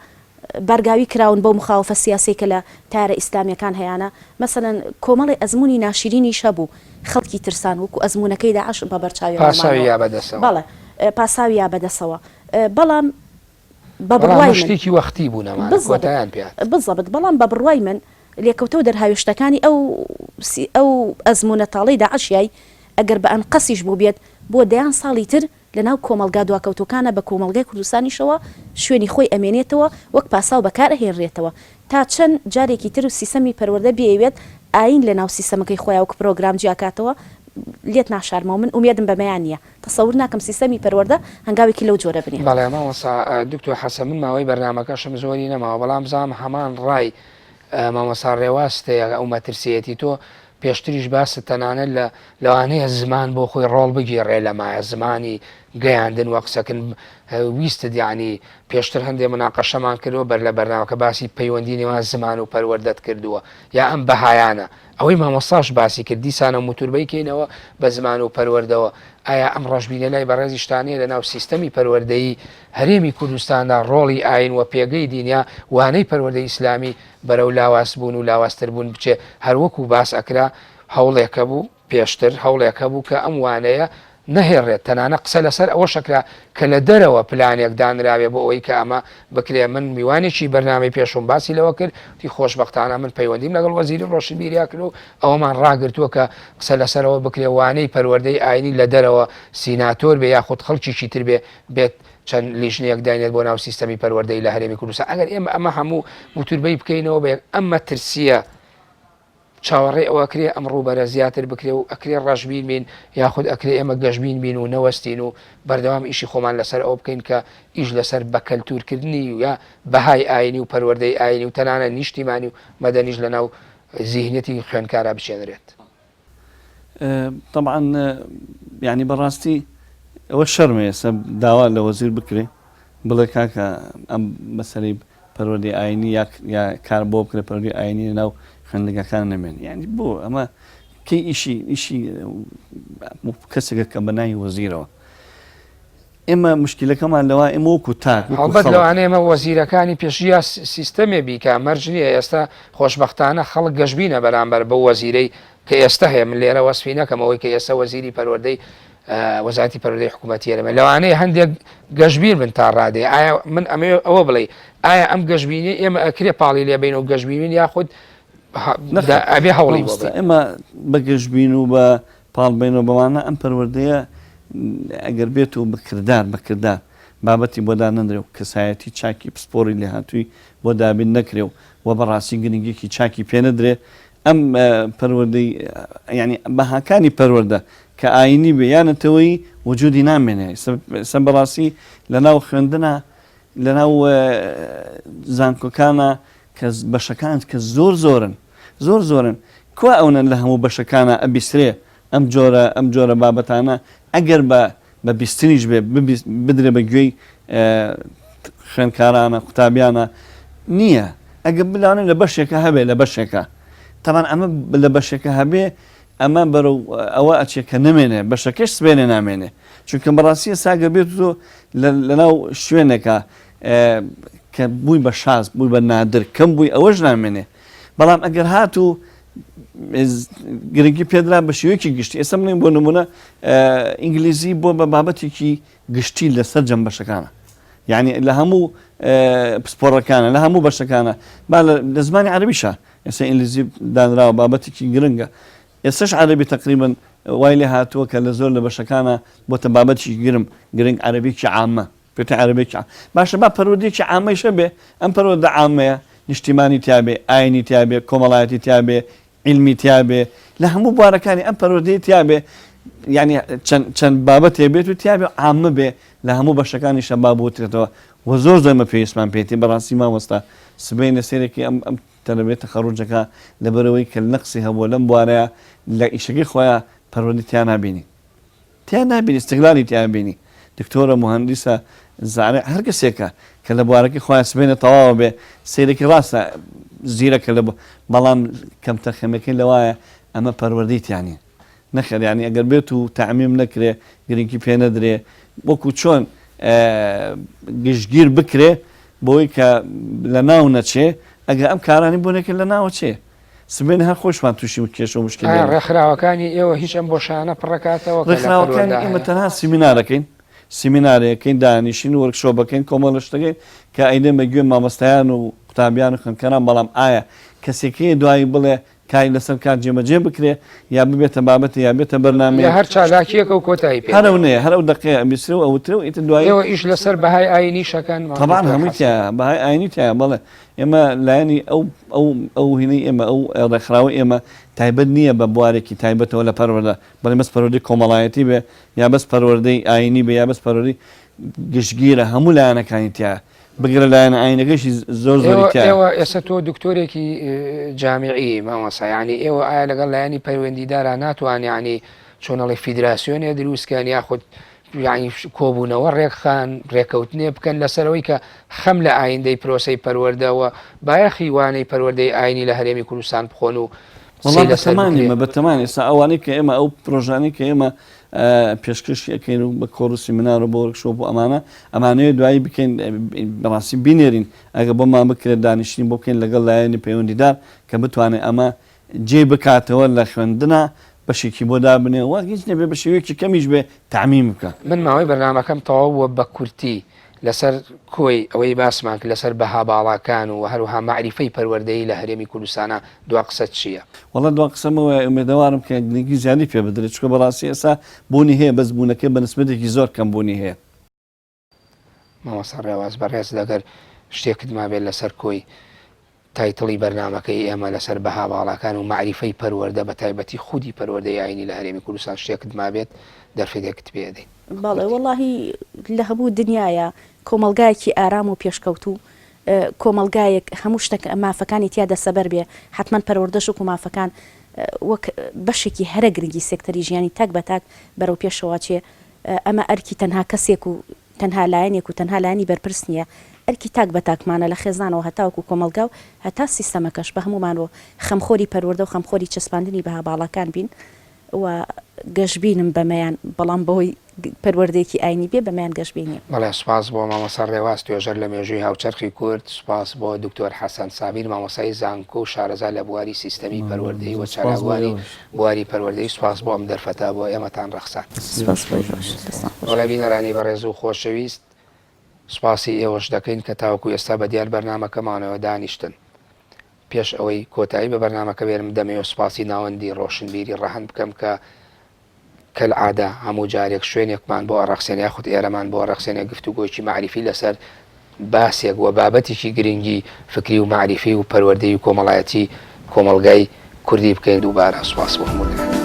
بارگاوی کراون بەو مخاوفە سیاسیەی کە لە تەیارە ئیسلامیەکان هەیانە، مەسەلەن کۆمەڵێ ئەزموونی ناشیرینیش هەبوو خەڵکی ترسان وەکو ئەزموونەکەی داعش بە بەرچاوی پاساوی ڕۆمانەوە یا بەدەسەوە. بەڵێ پاساوی یا بەدەسەوە بەڵام بە بەڵام بڕوای ئەمە من شتێکی وەختی بوو نەمانە بزەبت کۆتایان پێ هات. بزەبت بەڵام بە بڕوای من لێکەوتە و دەرهاوێشتەکانی ئەو ئەو ئەزموونە تاڵەی داعشیای ئەگەر بە ئەنقەسیش بووبێت بۆ دەیان ساڵی تر لەناو کۆمەڵگا دواکەوتووەکانە بە کۆمەڵگای کوردستانیشەوە شوێنی خۆی ئەمێنێتەوە وەک پاساو بەکار ئەهێنرێتەوە تا چەند جارێکی تر سیسەمی پەروەردە بیەوێت ئایین لەناو سیسەمەکەی خۆیا وەک پرۆگرام جیاکاتەوە لێت ناشارمەوە من ئومێدم بەمەیان نیە تەسەور ناکەم سیستەمی پەروەردە هەنگاوێکی لەو جۆرە بنێت. بەڵێ مامۆستا دکتۆر حەسەن من ماوەی بەرنامەکەشم زۆری نەماوە بەڵام بزانم هەمان ڕای مامۆستا ڕێواست هەیە ئەو مەترسیەتی تۆ پێشتریش باست تەنانەت لە لەوانەیە زمان بۆ خۆی ڕۆڵ بگێڕێ لەمایە زمانی گەیاندن وە قسەکن ویستت یعنی پێشتر هەندێ مناقەشەمان کردووە بەر لە بەرنامەکە باسی پەیوەندی نێوان زمان و پەروەردەت کردووە یا ئەم بەهایانە ئەوەی مامۆستاش باسی کرد دیسانەوە موتوربەی کەینەوە بە زمان و پەروەردەوە، ئایا ئەم ڕەشبینە لای بەڕێزیشتان نیە لەناو سیستەمی پەروەردەیی هەرێمی کوردستاندا ڕۆڵی ئاین وە پێگەی دین یا وانەی پەروەردەی ئیسلامی بەرەو لاواز بوون و لاوازتر بوون بچێ هەروەکو باس ئەکرا هەوڵێک هەبوو پێشتر هەوڵێک هەبوو کە ئەم وانەیە نەهێڵرێت، تەنانەت قسە لەسەر ئەوەشەکرا کە لە دەرەوە پلانێک دانرابێ بۆ ئەوەی کە ئەمە بکرێ، من میوانێکی بەرنامەی پێشووم باسی لەوە کرد، وتی خۆشبەختانە من پەیوەندیم لەگەڵ وەزیری ڕۆشنبیریا کرد و ئەوەمان ڕاگرتووە کە قسە لەسەر ئەوە بکرێ وانەی پەروەردەی ئاینی لە دەرەوە سیناتۆر بێ یاخود خەڵکیکی تر بێ بێت چەند لیژنەیەک داینێت بۆ ناو سیستەمی پەروەردەی لە هەرێمی کوردستان ئەگەر ئێمە ئەمە هەموو موتوربەی بکەینەوە بە یەک ئەم مەترسییە چاوەڕێی ئەوە ئەکرێ ئەم ڕووبەرە زیاتر بکرێ و ئەکرێ ڕەشبین بین یاخود ئەکرێ ئێمە گەشبین بین و نەوەستین و بەردەوام ئیشی خۆمان لەسەر ئەوە بکەین کە ئیش لەسەر بەکەلتوورکردنی یا بەهای ئاینی و پەروەردەی ئاینی و تەنانەت نیشتیمانی و مەدەنیش لەناو زیهنیەتی خوێندکارا بچێنرێت. تەبعەن یانی بەڕاستی ئەوە شەرمە ئێستا داوا لە وەزیر بکرێ بڵێ کاکە ئەم مەسەلەی پەروەردەی ئاینی یا یا کار بۆ بکرێ پەروەردەی ئاینی لەناو خوێندنگاکان نەمێنێ یانی بۆ ئەمە کەی ئیشی ئیشی کەسێکە کە بە ناوی وەزیرەوە ئێمە مشکلەکەمان لەوە ئێمە وەکو تاک وەکو هەڵبەت خەڵک لەوانەیە ئێمە وەزیرەکانی پێشوو یا سیستەمێ بیکا مەرج نییە ئێستا خۆشبەختانە خەڵک گەشبینە بەرامبەر بەو وەزیرەی کە ئێستا هەیە من لێرە وەسفی نەکەم ئەوەی کە ئێستا وەزیری پەروەردەی وەزارەتی پەروەردەی حکوومەتی هەرێمە لەوانەیە هەندێک گەشبین بن تا ڕادەیە ئایا من ئەمەوێ ئەوە بڵێ ئایا ئەم گەشبینی ئێمە ئەکرێ پاڵی لێ بین و گەشبین یاخود ئەبێ هەوڵی بۆ ئێمە بە گەشبین و بە پاڵ بینەوە بەوانە ئەم پەروەردەیە ئەگەر بێت و بکردار بەکردار بابەتی بۆ دانەنرێ و کەسایەتی چاکی پسپۆری لێهاتووی بۆ دابین نەکرێ و و بەڕاستی گرنگیەکی چاکی پێ نەدرێ ئەم پەروەردەی یانی بەهاکانی پەروەردە کە ئاینی بێ یا نەتەوەیی وجودی نامێنێ ئێستا بەڕاستی لەناو خوێندنا لەناو زانکۆکانە کە بەشەکان کە زۆر زۆرن زۆر زۆرن کوا ئەونە لە هەموو بەشەکانە ئەبیسرێ ئەم جۆرە ئەم جۆرە بابەتانە ئەگەر بە بە بیستنیش بێ بدرێ بە گوێی خوێندکارانە قوتابیانە نییە ئەگە بلانێ لە بەشێکە هەبێ لە بەشێکە تەمان ئەمە لە بەشێکە هەبێ ئەمە بەرەو ئەوە ئەچێ کە نەمێنێ بەشەکەش سبێنێ نامێنێ چونکە بەڕاستی ئێستا گەر بێت تۆ لەناو شوێنێکە کە بووی بە شاز بووی بە نادر کەم بووی ئەوەش نامێنێ بەڵام ئەگەر هاتوو گرنگی پێدرا بە شێوەیەکی گشتی ئێستا بڵێن بۆ نمونە ئینگلیزی بۆ بە بابەتێکی گشتی لەسەر جەم بەشەکانە یعنی لە هەموو پسپۆڕەکانە لە هەموو بەشەکانە با لە زمانی عەربیشە ئێستا ئینگلیزی دانراوە بابەتێکی گرنگە ئێستش عەربی تقریبا وای لێ هاتووە کە لە زۆر لە بەشەکانە بۆتە بابەتێکی گرم گرنگ عەربیکی عامە پێتە عەرەبێکی عام باشە با پەروەردەیەکی عامەیش هەبێ ئەم پەروەردە عامەیە نیشتیمانی تیابێ ئاینی تیابێ کۆمەڵایەتی تیابێ عیلمی تیابێ لە هەموو بوارەکانی ئەم پەروەردەی تیابێ یعنی چەند چەند بابەتێ بێت و تیابێ عامە بێ لە هەموو بەشەکانی شەبا بوترێتەوە و زۆر زۆر مە پێویستمان پێێتی بەڕاستی مامۆستا سبەینە سێرێکی ئەم ئەم تەلەبەی تەخەڕوجەکە لەبەرەوەی کە نەقسی هەبووە لەم بوارەیە لە ئیشەکەی خۆیان پەروەردەی تیا نابینی تیا نابینی استغلالی تیا بینی دکتۆرە موهەندیسە زارع هەر کەسێکە کە لە بوارەکەی خۆیان سبەینێ تەواوە بێ سەیرێکی ڕاستە زیرەکە لە بەڵام کەمتەرخەمیەکەی لەوایە ئەمە پەروەردەی تیا نیە. نەخێر یانی ئەگەر بێت و تەعمیم نەکرێ گرنگی پێ نەدرێ وەکو چۆن گشتگیر بکرێ بۆی کە لە ناو نەچێ ئەگەر ئەم کارانی بۆ نەکرد لە ناوەچێ سبێنێ هەر خۆشمان تووشی کێشە و مشکل ئایا ڕێکخراوەکانی ئێوە هیچ ئەم بۆشایانە پڕەکاتەوە کە لە ڕێکخراوەکانی پەروەردە ئێمە هەیە؟ تەنها سیمینارەکەین سیمینارێکەین دانیشین وۆرکشۆپەکەین کۆمەڵە شتەکەین کە ئەیدەین بە گوێ مامۆستایان و قوتابیان و خوێندکاران بەڵام ئایا کەسێک هەیە دوایی بڵێ کاری لەسەر کات جێبەجێ بکرێ یا ببێتە بابەتێ یا بێتە لە بەرنامەیەک هەر چالاکییەکە و کۆتایی پێ هەر ئەو دێ. نەیە هەر ئەو دەقەیە ئەبیسرێ و ئەوترێ و ئیتر دوایی ئێوە ئیش لەسەر بەهای ئایینیش ئەکەن مام تەبعەن دکتۆر هەمووی حەسەن؟ تیایە بەهای ئایینی تیایە بەڵێ ئێمە لایەنی ئەو ئەو ئەو هینەی ئێمە ئەو ڕێکخراوەی ئێمە تایبەت نییە بە بوارێکی تایبەتەوە لە پەروەردە بڵێ بەس پەروەردەی کۆمەڵایەتی بێ یا بەس پەروەردەی ئایینی بێ یا بەس پەروەردەی گشتگیرە هەموو لایەنەکانی تیایە بگرە لایەنە ئایینەکەشی زۆر زۆری ئێوە تیایە. ئێوە ئێستا تۆ دکتۆرێکی جامیعی مامۆستا یانی ئێوە ئایا لەگەڵ لایەنی پەیوەندیدارا ناتوان یانی چۆن ئەڵێ فیدراسیۆنێ دروست کەن یاخود یانی کۆبوونەوە ڕێکخان ڕێکەوتنێ بکەن لەسەرەوەی کە خەم لە ئایندەی پرۆسەی پەروەردە و بایەخی وانەی پەروەردەی ئاینی لە هەرێمی کوردستان بخۆن و وەڵا قسەی لەسەر بەتەمان بکرێ. ئێمە بەتەمان ئێستا ئەوانەی کە ئێمە ئەو پرۆژانەی کە ئێمە پێشکەشی ئەکەین و بە کۆڕ و سیمینار و بۆ وۆرکشۆپ و ئەمانە ئەمانەوێت دوایی بکەین بەڕاستی بینێرین ئەگەر بۆمان بکرێت دانیشتنی بۆ بکەین لەگەڵ لایەنی پەیوەندیدار کە بتوانێت ئەمە جێی بکاتەوە لە خوێندنا بەشێکی بۆ دابنێ و هیچ نەبێ بە شێوەیەکی کەمیش بێ تەعمیم بکا. من ماوەی بەرنامەکەم تەواو بووە بە کورتی لەسەر کۆی ئەوەی باسمان کرد لەسەر بەها باڵاکان و هەروەها مەعریفەی پەروەردەیی لە هەرێمی کوردستانا دوا قسەت چییە؟ وەڵا دوا قسەم ئەوەیە ئومێدەوارم کە گرنگی زیادی پێ بدرێت چونکە بەڕاستی ئێستا بوونی هەیە بەس بوونەکەی بە نسبەتێکی زۆر کەم بوونی هەیە. مامۆستا ڕێواز بەڕێز ئەگەر شتێکت مابێت لەسەر کۆی title ی بەرنامەکەی ئێمە لەسەر بەها باڵاکان و مەعریفەی پەروەردە بە تایبەتی خودی پەروەردەی ئاینی لە هەرێمی کوردستان شتێکت مابێت دەرفەتێکت پێ ئەدەین. بەڵێ وەڵاهی لە هەموو دنیایا کۆمەڵگایەکی ئارام و پێشکەوتوو کۆمەڵگایەک هەموو شتەک مافەکانی تیا دەسەبەر بێ حەتمەن پەروەردەش وەکو مافەکان وەک بەشێکی هەرە گرنگی سێکتەری ژیانی تاک بە تاک بەرەو پێشەوە چێ ئەمە ئەرکی تەنها کەسێک و تەنها لایەنێک و تەنها لایەنی بەرپرس نییە، ئەرکی تاک بە تاکمانە لە خێزانەوە هەتاوەکو کۆمەڵگا و هەتا سیستەمەکەش بە هەموومانەوە خەمخۆری پەروەردە و خەمخۆری چەسپاندنی بەها باڵاکان بین و گەشبینم بەمەیان، بەڵام بەوەی پەروەردەیەکی ئاینی بێ بەمەیان گەشبین نیم. بەڵێ سوپاس بۆ مامۆستا ڕێواز توێژەر لە مێژووی هاوچەرخی کورد، سوپاس بۆ دکتۆر حەسەن سابیر مامۆستای زانکۆ و شارەزا لە بواری سیستەمی پەروەردەیی و سوپاس بۆ چالاکوانی ئێوەش. بواری پەروەردەیی سوپاس بۆ ئەم دەرفەتە بۆ ئێمەتان ڕەخساند. سوپاس بۆ ئێوەش دەستان خۆش. بەڵێ بینەرانی بەڕێز و خۆشەویست سوپاسی ئێوەش دەکەین کە تاوەکو ئێستا بە دیار بەرنامەکەمانەوە دانیشتن. پێش ئەوەی کۆتایی بە بەرنامەکە بێنم دەمەوێت سوپاسی ناوەندی ڕۆشنبیری ڕەهەند بکەم کە کەلعادە هەموو جارێک شوێنێکمان بۆ ئەڕەخسێنێ یاخود ئێرەمان بۆ ئەڕەخسێنێ گفتوگۆیەکی مەعریفی لەسەر باسێک و بابەتێکی گرنگی فکری و مەعریفی و پەروەردەیی و کۆمەڵایەتی کۆمەڵگای کوردی بکەین دووبارە سوپاس بۆ هەموو لایەک.